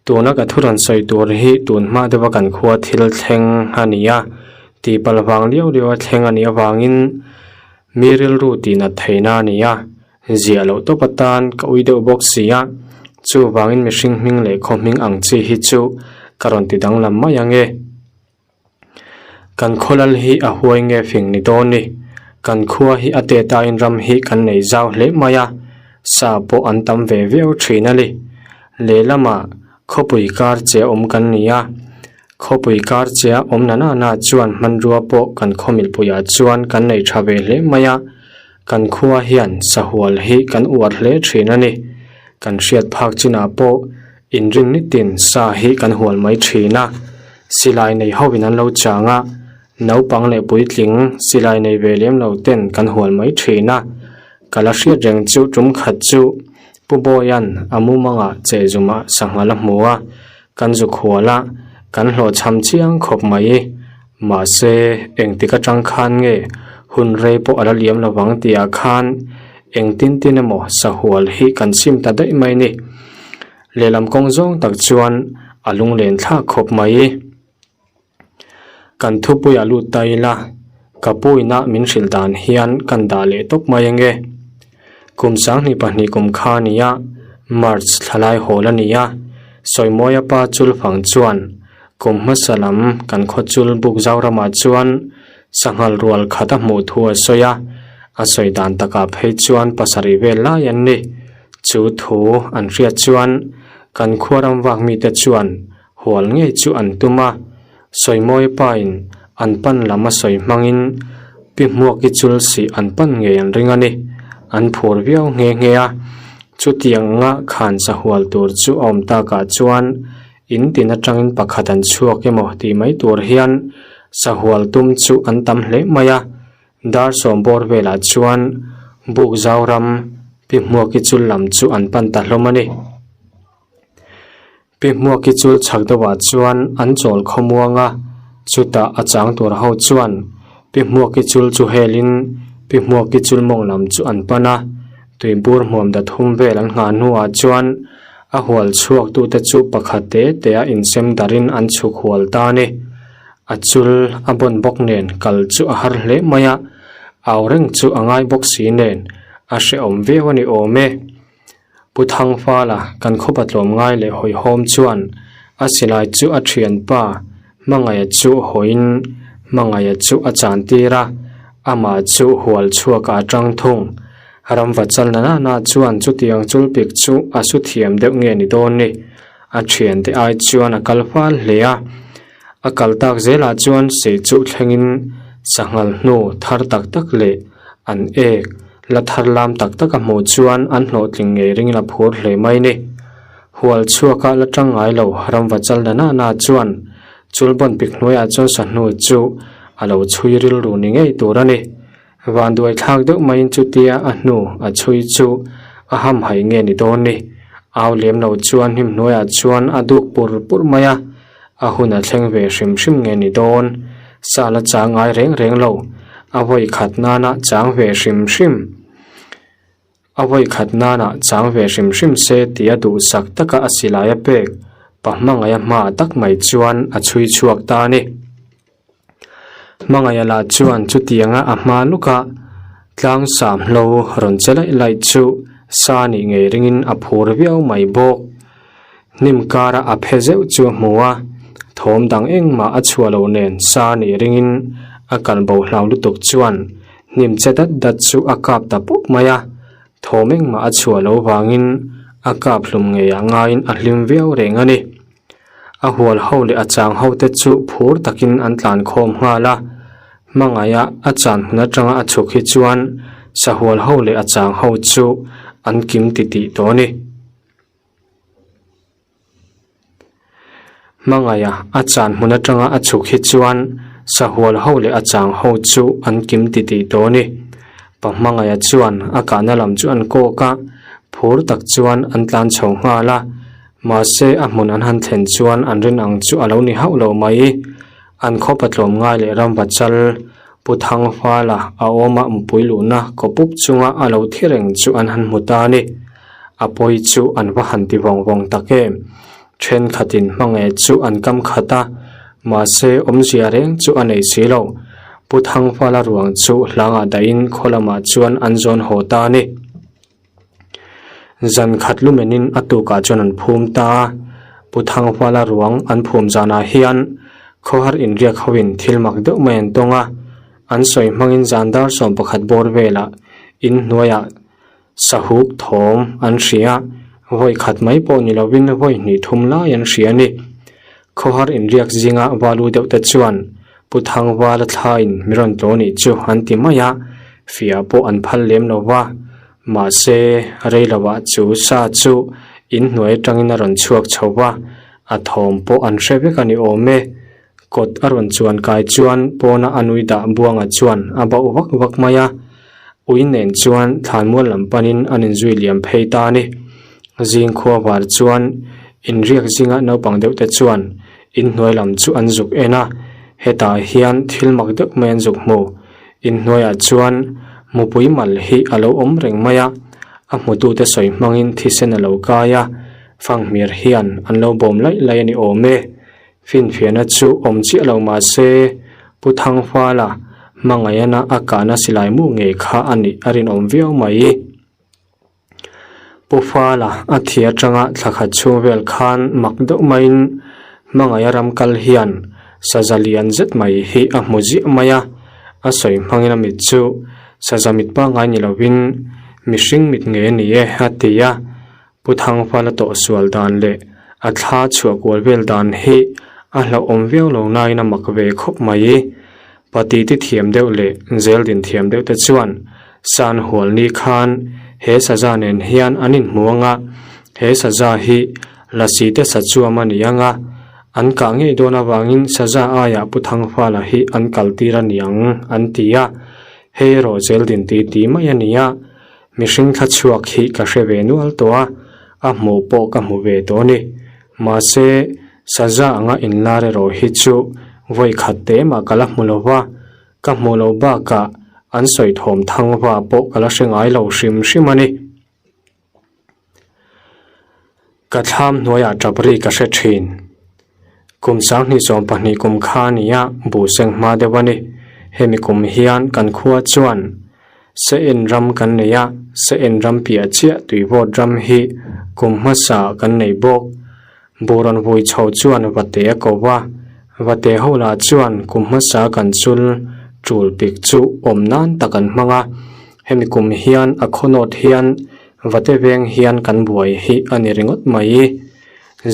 Tuna ka thu rawn sawi tur hi tun hma deuha kan khua thil thleng a ni a, tihpalh vang liau liau a thleng a nih avangin mi rilru tihnat theihna a ni a, ziah loh tawp atan ka ui deuh bawk si a, chuvangin mihring hming leh khaw hming ang chi hi chu ka rawn ti danglam mai ang e. Kan khawlal hi a huai nge fing ni dawn ni? Kan khua hi a tet aiin ram hi kan nei zau hle mai a, sa pawh an tam ve viau thin a ni. Lehlamah khawpui kar che awm kan ni a, khawpui kar che a awm na na na chuan hmanrua pawh kan khaw milhpuiah chuan kan nei tha ve hle mai a, kan khua hian sahual hi kan uar hle thin a ni. Kan hriat phak chinah pawh Inring nitin sa hi kan hual mai thin a, silai nei hovin an lo chang a, naupang leh puitling silai nei ve lem lo ten kan hual mai thin a. Ka la hriat reng chu tum khat chu Pu Bawia'n a mumangah chehzumah sangha la hmu a, kan zuk hual a, kan hlawhchham chiang khawp mai. Mahse, engtik atang khan nge hun rei pawh a la liam lovang tihah khan engtin tin emaw sahual hi kan chim ta daih mai ni. Lehlam kawng zawng tak chuan a lunglen thlak khawp mai. Kan thupuiah lut ta ila, ka puina min hrilh dan hian kan dah leh tawp mai ange. Kum 2002 kum kha a ni a, March thlalai hawl a ni a, Sawimawia pa Chulfang chuan kum hmasa lam kan khaw chul buk Zoramah chuan sanghal rual khat a hmuh thu a sawi a. A sawi dan takah phei chuan pasarih vel lai an ni. Chu thu an hriat chuan kan khua ram vak mite chuan hual ngei chu an tum a. Sawimawi pain an pan lam a sawi hmangin Pi Hmuaki chul sih an pan ngei an ring a ni. An phur viau nghe nghe a. Chutianga khan sahual tur chu a awm takah chuan In tin atangin pakhat an chhuak emaw tih mai tur hian sahual tum chu an tam hle mai a, dar sawm bawr velah chuan buk zau ram Pi Hmuaki chul lam chu an pan ta hlawm a ni. Pi Hmuaki chul chhak deuhah chuan an chawl khawmuang a, chutah a chang tur ho chuan Pi Hmuaki chul chu helin Pi Hmuaki chul mawng lam chu an pan a, Tuibur hmuam dat hum vel an nghah hnuah chuan a hual chhuak tute chu pakhat te te a insem darin an chhuk hual ta a ni. A chul a bawn bawk nen kal chu a har hle mai a, au reng chu a ngai bawk si nen a hrehawm viau a ni awm e. Pu Thangfala kan khawpa tlawm ngai leh hawihhawm chuan a silai chu a thianpa Hmangaih chu hawiin Hmangaih chu a chan tir a, amah chu hual chhuak a tang thung. Ramva chal na nana chuan chutiang chulpik chu a su thiam deuh nge ni dawn ni. A thiante ai chuan a kal fal hle a. A kal tak zelah chuan sei chu thlengin sanghal hnu thar tak tak leh an ek la thar lam tak tak a hmuh chuan an hlawhtling ngei ringin a phur hle mai ni. Hual chhuaka la tang ngai lo ramva chal na nana chuan chulbawn pik hnuaiah chuan sahnu chu a lo chhui rilru ni ngei tur a ni. Vanduai thlak deuh maiin chutia a hnu a chhui chu a hamhaih nge ni dawn ni. Au lem lo chuan hnim hnuaiah chuan a duk pur pur mai a, a hun a thleng ve hrim hrim nge ni dawn. Sal a chang ngai reng reng lo, a vawi khat nana chang ve hrim hrim. A vawi khat nana chang ve hrim hrim se tia duhsak taka a silai a pek pa hmangaih a hma tak mai chuan a chhui chhuak ta a ni. Hmangaih lah chuan chutianga a hma luk a, tlang sam hlo rawn che laih laih chu sa nih ngei ringin a phur viau mai bawk. Hnim kara a phe zeuh chu a hmu a, thawm dang engmah a chhuah loh nen sa nih ringin a kal bo hlau lutuk chuan hnim che dat dat chu a kap ta pawp mai a, thawm engmah a chhuah loh vangin a kap hlum ngeiah ngaiin a hlim viau reng a ni. A hual ho leh a chang ho te chu phur takin an tlan khawm nghal a, hmangaih a a chan hmun atanga a chhuk hi chuan sahual ho leh a chang ho chu an kim titih tawh a ni. Hmangaih a a chan hmun atanga a chhuk hi chuan sahual ho leh a chang ho chu an kim titih tawh a ni. Pa hmangaih chuan a kahna lam chu an kawk a, phur tak chuan an tlan chho nghal a. Mahse, a hmun an han thlen chuan an rin ang chu a lo ni hauh lo mai. An khaw patlawm ngai leh ramva chal Pu Thangfala a awma mupui luhna kawpup chunga a lo thi reng chu an han hmu ta a ni. A pawi chu an va han ti vawng vawng tak em. Thenkhatin hmangaih chu an kam khat a, mahse awmzia reng chu a nei si lo. Pu Thangfala ruang chu hlangah dahin khaw lamah chuan an zawn haw ta a ni. Zan khat lumenin a tukah chuan an phum ta a, Pu Thanghuala ruang an phum zanah hian khawhar inriak hoin thil mak deuh mai an tawng a, an sawi hmangin zan dar 11 bawr velah in hnuaiah sahuk thawm an hria, vawi khat mai pawh ni lovin vawi hnih thum lai an hria a ni. Khawhar inriak zinga valu deuh te chuan Pu Thangvala thlain mi rawn tlaw nih chu an ti mai a, fiah pawh an phal lem lo va. Mahse, rei lovah chu sa chu in hnuai atangin a rawn chhuak chho va, a thawm pawh an hre vek a ni awm e. Kawt a rawn chuan kai chuan pawna a nui dah buanga chuan a bauh vak vak mai a, ui nen chuan thlanmual lam panin an inzui liam phei ta a ni. Zing khua var chuan inriak zinga naupang deuh te chuan Inhnuai lam chu an zuk en a, hetah hian thil mak deuh mai an zuk hmu. Inhnuaiah chuan mupui mal hi a lo awm reng mai a, a hmutute sawi hmangin thisen a lo kai a, fanghmir hian an lo bawm laih laih a ni awm e. Finfiahna chu awm chiah lo mah se, Pu Thangfala hmangaihana a kahna silai mu ngei kha a nih a rinawm viau mai. Pu Fala a thi atanga thla khat chhung vel khan mak deuh maiin hmangaih a ram kal hian saza lian zet mai hi a hmu ziah mai a, a sawi hmangin a mit chu. Saza mit pangngai ni lovin mihring mit ngei a ni e, a ti a. Pu Thangfala tawh sual dan leh a thla chhuah kual vel dan hi a hlauhawm viau lo nain a mak ve khawp mai. Pati ti thiam deuh leh zel din thiam deuh te chuan San hual ni khan he saza nen hian an inhmu ang a, he saza hi lasi te sa chuam a ni ang a, an kah ngei dawn avangin saza aiah Pu Thangfala hi an kaltir a ni ang an ti a, hei erawh zel din ti ti mai a ni a. Mihring thla chhuak hi ka hre ve nual tawh a, a hmuh pawh ka hmu ve tawh a ni. Mahse, saza anga inlar erawh hi chu vawi khat te mah ka la hmu lo va, ka hmuh loh bakah an sawi thawm thang va pawh ka la hre ngai lo hrim hrim a ni. Ka thlam hnuaiah tap ri ka hre thin. Kum sanghnih 12 kum kha a ni a, buh seng hma deuh a ni. Hemi kum hian kan khua chuan se en ram kan nei a, se en ram piah chiah tuivawt ram hi kum hmasa kan nei bawk. Buh rawn vui chho chuan vate a ko va, vate ho lah chuan kum hmasa kan chul tul pik chu awm nan tak an hmang a. Hemi kum hian a khawnawt hian vate veng hian kan buai hi a ni ringawt mai.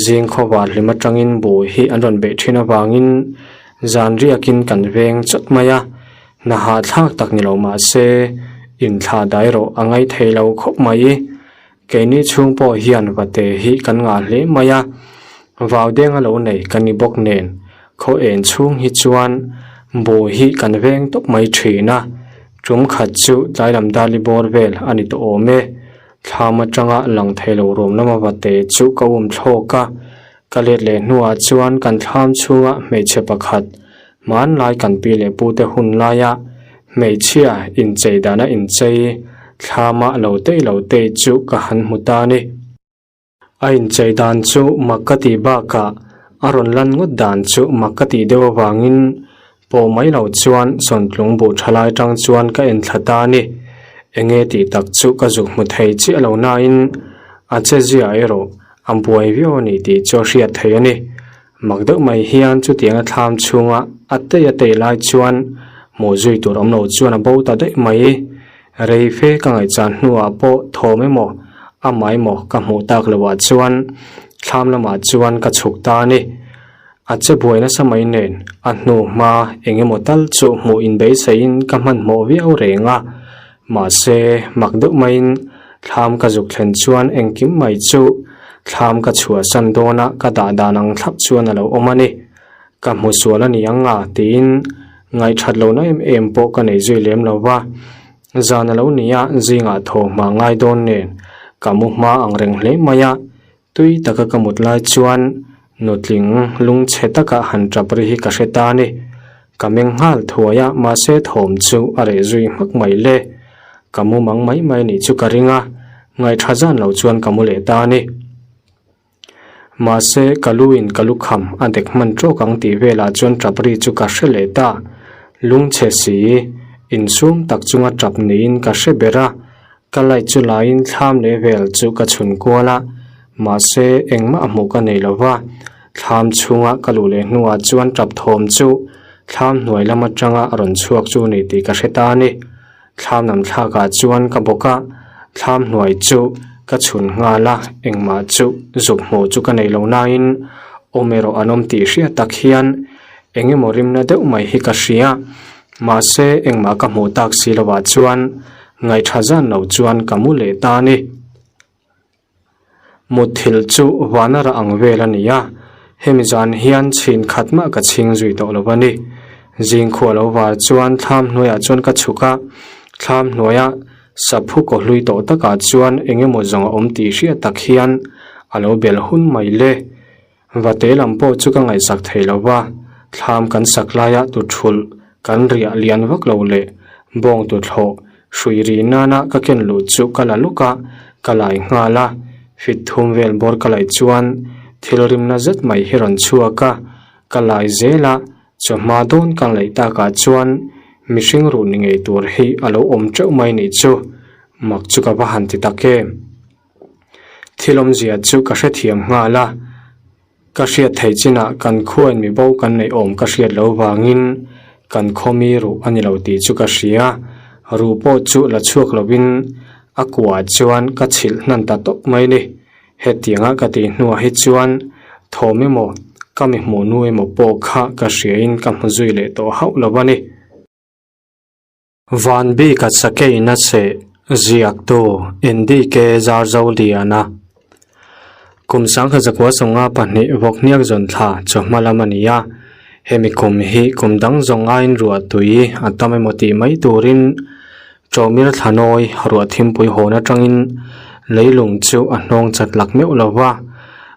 Zing khawvar hlim atangin buh hi an rawn beih thin avangin zan riakin kan veng chawt mai a, hna hahthlak tak ni lo mah se inthlah dai rawh a ngaih thei lo khawp mai. Keini chhung pawh hian vate hi kan ngah hle mai a, vau deng a lo nei ka ni bawk nen khaw en chhung hi chuan buh hi kan veng tawp mai thin a, tum khat chu tlai lam dali bawr vel a ni tawh awm e. Thlam atanga lang thei lo ruam lama vate chu ka um thlawk a, ka let leh hnuah chuan kan thlam chhunga hmeichhe pakhat hmanlai kan pi leh pute hun laia hmeichhia inchei dana inchei thlama lo tei lo tei chu ka han hmu ta a ni. A inchei dan chu mak ka tih bakah a rawn lan ngawt dan chu mak ka tih deuh avangin pawh mai lo chuan sawntlung buh tha lai tang chuan ka en thla ta a ni. Enge tih tak chu ka zuk hmu thei chiah lo nain a che zia erawh a buai viau a ni tih chu a hriat theih a ni. Mak deuh mai hian chutianga thlam chhunga a tei a tei lai chuan hmuh zui tur awm lo chuan a bo ta daih mai. Rei fe ka ngaihchan hnuah pawh thawm emaw amah emaw ka hmuh tak loh ah chuan thlam lamah chuan ka chhuk ta a ni. A che buai nasa mai nen a hnu hma eng emaw tal chu hmuh inbeisaiin ka hmanhmawh viau reng a. Mahse, mak deuh maiin thlam ka zuk thlen chuan engkim mai chu thlam ka chhuahsan dawna ka dah dan ang thlap chuan a lo awm a ni. Ka hmu sual a ni ang a tiin ngaihthat lohna em em pawh ka nei zui lem lo va. Zan a lo ni a, zingah thaw hma ngai dawn nen ka mu hma ang reng hle mai a. Tui taka ka mut lai chuan nutling lungchhe taka han tap ri hi ka hre ta a ni. Ka meng nghal thuai a, mahse thawm chu a reh zui hmak mai le. Ka mu mang mai mai nih chu ka ring a, ngaihtha zan lo chuan ka mu leh ta a ni. Mahse, ka lu in ka lukham a dek hman tawk ang tih velah chuan tap ri chu ka hre leh ta. Lungchhe si, insum tak chunga tap niin ka hre ber a. Ka light chu laiin thlam leh vel chu ka chhun kual a, mahse engmah a hmuh ka nei lo va. Thlam chhunga ka luh leh hnuah chuan tap thawm chu thlam hnuai lam atanga a rawn chhuak chu ni tih ka hre ta a ni. Thlam lam thlakah chuan ka bawk a, thlam hnuai chu ka chhun nghal a, engmah chu zuk hmuh chu ka nei lo nain awm erawh an awm tih hriat tak hian eng emaw rimna deuh mai hi ka hria. Mahse engmah ka hmuh tak si lovah chuan ngaihtha zan lo chuan ka mu leh ta a ni. Mutthilh chu vana rah ang vel a ni a, hemi zan hian chhin khat mah ka chhing zui tawh lo a ni. Zingkhua lo var chuan thlam hnuaiah chuan ka chhuk a, thlam hnuaia saphu kaw hlui tawh takah chuan eng emaw zawng a awm tih hriat tak hian a lo bel hun mai le. Vate lam pawh chu ka ngaihsak thei lo va, thlam kan sak laia tuthulh kan riah lian vak lo leh bawng tuthlawh hrui ri nana ka ken luh chu ka la luk a, ka lai nghal a, fit thum vel bawr ka laih chuan thil rimna zet mai hi rawn chhuak a, ka lai zel a, chawhma dawn ka laih takah chuan mihring ruh ni ngei tur hi a lo awm teuh mai nih chu, mak chu ka va han ti tak em. Thil awmzia chu ka hrethiam nghal a, ka hriat theih chinah kan khuain mi bo kan neih awm ka hriat loh vangin kan khaw mi ruh a ni lo tih chu ka hria. Ruh pawh chu la chhuak lovin a kuah chuan ka chhilh hnan ta tawp mai ni. Hetianga ka tih hnuah hi chuan thawm emaw ka mi hmuh nu emaw pawh kha ka hriain ka hmu zui leh tawh hauh lo a ni. Van bika sakeina seh ziaktu NDK Zarzoliana Kum sangkhat zakua sawnga pahnih vawkhniak zawn thla chawhma lam a ni a, hemi kum hi kum dang zawng aiin ruah tui a tam emaw tih mai turin Chawmir thlanawi ruah thimpui hawn atangin leilung chu a hnawng chat lak meuh lo va,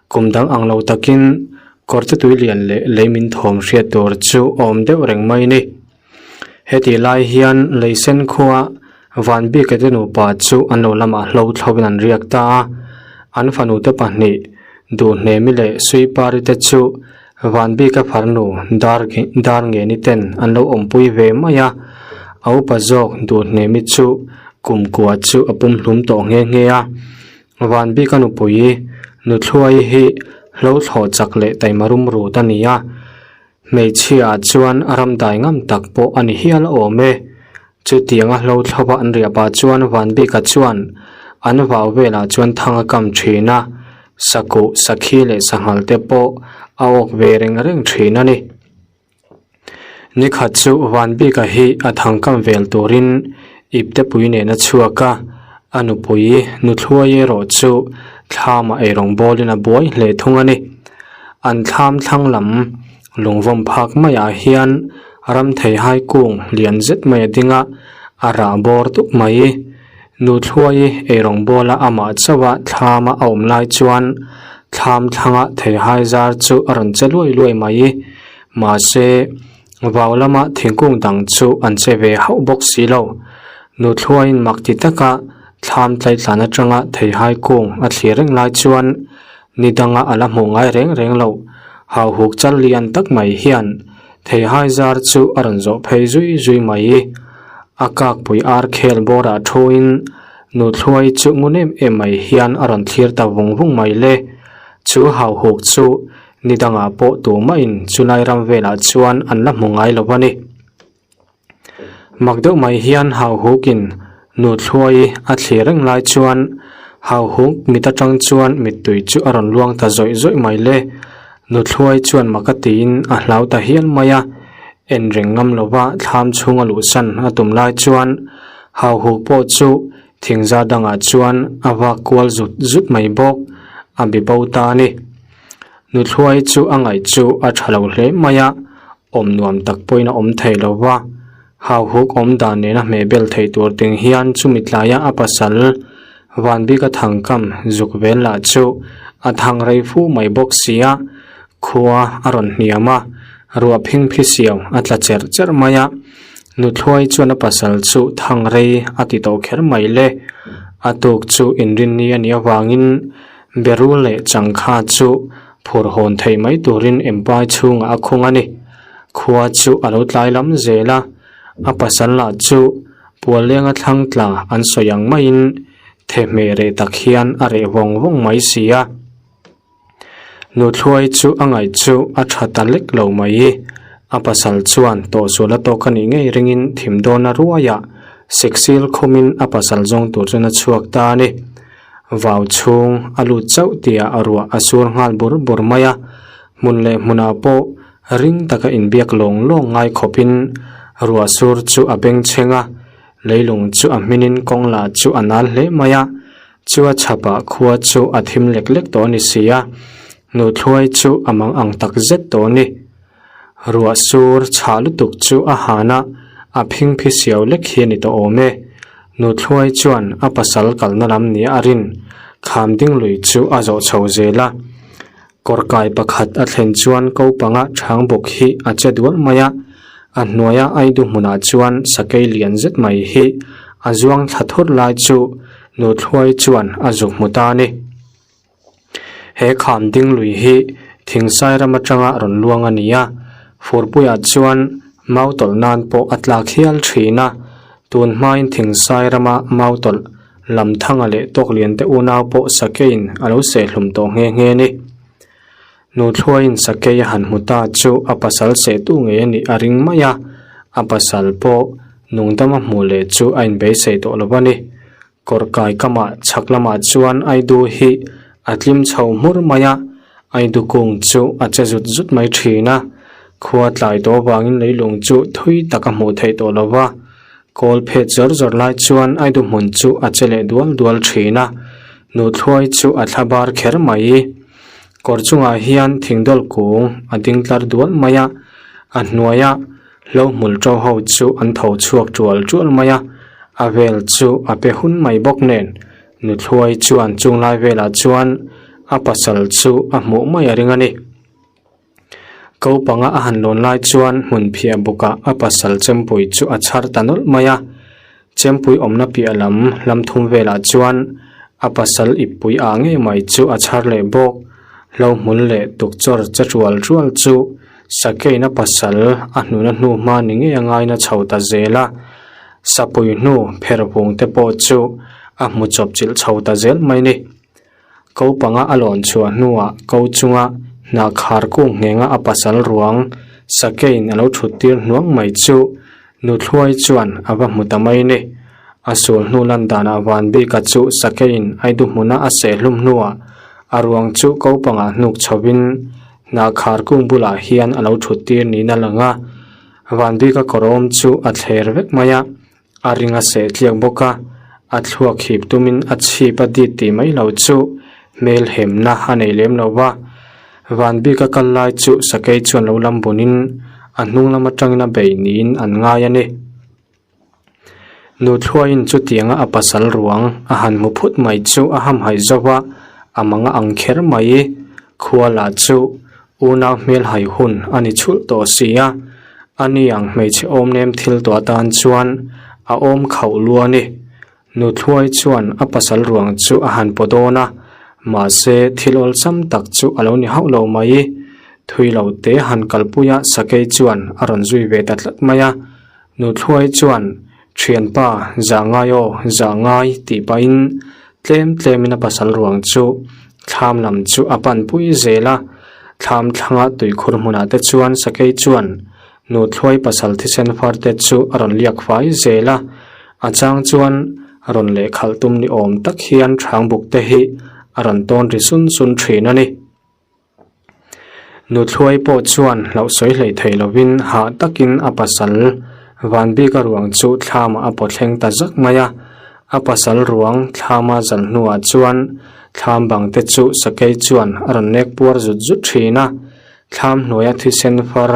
kum dang ang lo takin kawrte tui lian leh lei min thawm hriat tur chu a awm deuh reng mai ni. Hetih lai hian Leisen khua Vanbika te nupa chu an lo lamah hlo thlovin an riak ta a, an fanute pahnih Duhnemi leh Suipari te chu Vanbika farnu Dar Darngeni ten an lo awmpui ve mai a, a upa zawk Duhnemi chu kumkua chu a pumhlum tawh nghe nghe a. Vanbika nupui Nuthluai hi hlo thlawh chak leh taima rum rut a ni a. Hmeichhia ah chuan a ram dai ngam tak pawh a ni hial awm e. Chutianga hlo thlova an riah pah chuan Vanbika chuan an vau velah chuan thang a kam thin a, sakuh, sakhi leh sanghal te pawh a awk ve reng reng thin a ni. Nikhat chu Vanbika hi a thang kam vel turin iptepui nen a chhuak a, a nupui Nuthluai erawh chu thlamah eirawng bawlin a buai hle thung a ni. An thlam thlang lam lungvawm phak maiah hian ram theihai kung lian zet mai a ding a, a rah bawr dup mai. Nuthluai eirawng bawla amah chauha thlama a awm lai chuan thlam thlanga theihai zar chu a rawn che luai luai mai. Mahse, vau lama thingkung dang chu an che ve hauh bawk si lo. Nuthluaiin mak ti taka thlam tlaitlan atanga theihai kung a thlir reng lai chuan Ni danga a la hmuh ngai reng reng loh. Hauhuk chal lian tak mai hian theihai zar chu a rawn zawh phei zui zui mai. A kakpui ar khel bawrah thuin Nuthluai chu ngun em em mai hian a rawn thlir ta vung vung mai le. Chu hauhuk chu ni dangah pawh tumahin chulai ram velah chuan an la hmu ngai lo a ni. Mak deuh mai hian Hauhukin Nuthluai a thlir reng lai chuan Hauhuk mit atang chuan mittui chu a rawn luang ta zawih zawih mai le. Nuthluai chuan mak a tiin a hlau ta hial mai a, en reng ngam lova thlam chhunga luhsan a tum lai chuan Hauhuk pawh chu thingzar dangah chuan a vak kual zut zut mai bawk, a bi bo ta a ni. Nuthluai chu a ngaih chu a tha lo hle mai a, Awm nuam tak pawhin a awm thei lo va, hauhuk awm dan nena hmehbel thei tur ting hian chumi tlaia a pasal Vanbika thangkam zuk vel lah chu a thang rei fu mai bawk si a, khua a rawn hniam a, ruah phingphi siau a tla cherh cherh mai a, Nuthluai chuan a pasal chu thang rei a ti tawh kher mai le. A tuk chu inrinni a nih avangin Berul leh Changkha chu Phur hawn theih mai turin Empai chhungah a khung a ni. Khua chu a lo tlai lam zel a, a pasal lah chu Puallenga thlang tla an sawi ang maiin thehmeh reh tak hian a reh vawng vawng mai si a. Nuthluai chu a ngaih chu a tha ta lek lo mai. A pasal chuan tawhsual a tawk a nih ngei ringin thim dawn a ruaiah siksil khumin a pasal zawng tur chuan a chhuak ta a ni. Vau chhung a lut chauh tia a ruah a sur nghal bur bur mai a, hmun leh hmunah pawh ring taka inbiak lawng lawng ngai khawpin ruah sur chu a beng chheng a, leilung chu a hminin kawng lah chu a nal hle mai a, chu a chhapah khua chu a thim lek lek tawh a ni si a, Nuthluai chu a mang ang tak zet tawh a ni. Ruah sur chhah lutuk chu a han a, a phingphi siau lek hi a ni tawh awm e. Nuthluai chuan a pasal kalna lam nia a rin kham ding lui chu a zawh chho zel a. Kawrkai pakhat a thlen chuan ko panga chhang bawk hi a che dual mai a, a hnuaia aidu hmunah chuan sakei lian zet mai hi a zuang thla thur lai chu Nuthluai chuan a zuk hmu ta a ni. He kham ding lui hi thingsai ram atanga rawn luang a ni a, furpuiah chuan mau tawlh nan pawh a tlak hial thin a, tun hmain thingsai rama mau tawlh lam thanga leh tawk lian te unau pawh sakeiin a lo sehhlum tawh nghe nghe a ni. Nuthluaiin sakei a han hmu ta chu a pasal sehtu ngei a nih a ring mai a, a pasal pawh. Nungdama hmuh leh chu a inbeisei tawh lo a ni. Kawr kai kamah chhak lamah chuan Aidu hi a tlim chho hmur mai a, Aidu kung chu a che zut zut mai thin a. Khua tlai tawh avangin leilung chu thui tak a hmuh theih tawh lo va. Kawl phet zawr zawr lai chuan Aidu hmun chu a che leh dual dual thin a, Nuthluai chu a thla bar kher mai. Kawr chungah hian thingdawl kung a ding tlar dual mai a, a hnuaia Hlo hmul ṭo ho chu an tho chhuak ṭual ṭual mai a, a vel chu a pe hun mai bawk nen. Nuthluai chuan chunglai velah chuan a pasal chu a hmuh mai a ring a ni. Ko panga a han lawn lai chuan hmun phiah bukah a pasal chempui chu a chhar ta nawlh mai a. Chempui awmna piah lam hlam thum velah chuan a pasal ippui ah ngei mai chu a chhar leh bawk. Hlo hmul leh tukchawr che ṭual ṭual chu Sakeina pasal a hnuna hnu hma ni ngei a ngaina chho ta zel a, sapui hnu pher vung te pawh chu a hmu chawp chilh chho ta zel mai ni. Ko panga a lawn chhuah hnuah ko chunga hnah khar kung nghenga a pasal ruang Sakein a lo thut tir hnuang mai chu Nuthluai chuan a va hmu ta mai ni. A sul hnu lan danah Vanbika chu Sakein Aidu hmuna a seh hlum hnuah a ruang chu ko pangah hnuk chhovin Hnah khar kung bulah hian a lo thut tir niin a lang a, Vanbika kawrawm chu a thler vek mai a, a ring a seh tliak bawk a, a thluak hip tumin a chhip a dit tih mai lo chu hmel hemna a nei lem lo va. Vanbika kal lai chu sakei chuan lo lam bunin a hnung lam atangin a bei niin an ngai a ni. Nuthluaiin chutianga a pasal ruang a han hmu phut mai chu a hamhaih zo va, a mang a ang kher mai. Khua lah chu unau hmelhai hun a ni chhulh tawh si a, ani ang hmeichhe awmnem thil tawh atan chuan a awm khauh lua a ni. Nuthluai chuan a pasal ruang chu a han paw dawn a, mahse thil awlsam tak chu a lo ni hauh lo mai. Thui lo te han kalpui a sakei chuan a rawn zui ve ta tlat mai a. Nuthluai chuan, Thianpa, zah ngai aw, zah ngai, tih pahin tlem tlemin a pasal ruang chu thlam lam chu a pan pui zel a. Thlam thlanga tuikhur hmunah te chuan sakei chuan Nuthluai pasal thisen far te chu a rawn liak fai zel a. A chang chuan rawn lehkhalh tum ni awm tak hian hrang buk te hi a rawn tawn ri sun sun thin a ni. Nuthluai pawh chuan hlauh sawi hleih thei lovin hah takin a pasal Vanbika ruang chu thlamah a paw thleng ta zak mai a. A pasal ruang thlama zal hnuah chuan thlam bang te chu sakei chuan a rawn nek puar zut zut thin a. Thlam hnuaia thisen far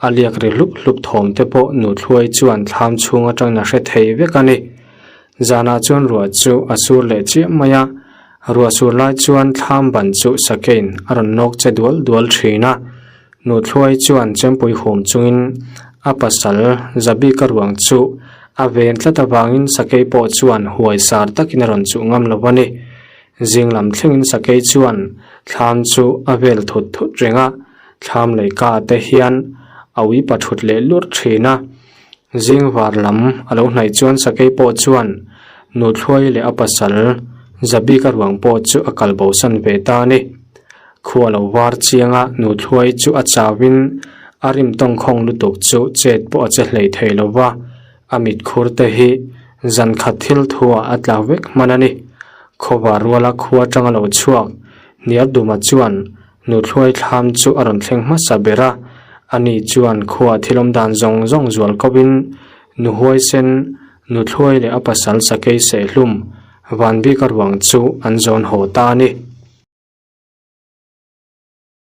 a liak ri hlup hlup thawm te pawh Nuthluai chuan thlam chhung atangin a hre thei vek a ni. Zanah chuan ruah chu a sur leh chiah mai a, ruah sur lai chuan thlam ban chu sakein a rawn nawk che dual dual thin a. Nuthluai chuan chempui hum chungin a pasal Zabika ruang chu a ven tlat avangin sakei pawh chuan huai sar takin a rawn chuh ngam lo a ni. Zing lam thlengin sakei chuan thlam chu a vel thut thut reng a, thlam leika te hian a ui pathut leh lurh thin a. Zing var lam a lo hnaih chuan sakei pawh chuan Nuthluai leh a pasal Zabika ruang pawh chu a kal bosan ve ta a ni. Khua lo var chianga Nuthluai chu a chauin a rim tawngkhawng lutuk chu chet pawh a che hlei thei lo va, a mitkhur te hi zan khat thil thuah a tla vek hman a ni. Khawvar ruala khua atanga lo chhuak Hniarduma chuan Nuthluai thlam chu a rawn thleng hmasa ber a, ani chuan khua thil awm dan zawng zawng zual kawhin Nuhuaisen, Nuthluai leh a pasal sakei sehhlum Vanbika ruang chu an zawn haw ta a ni.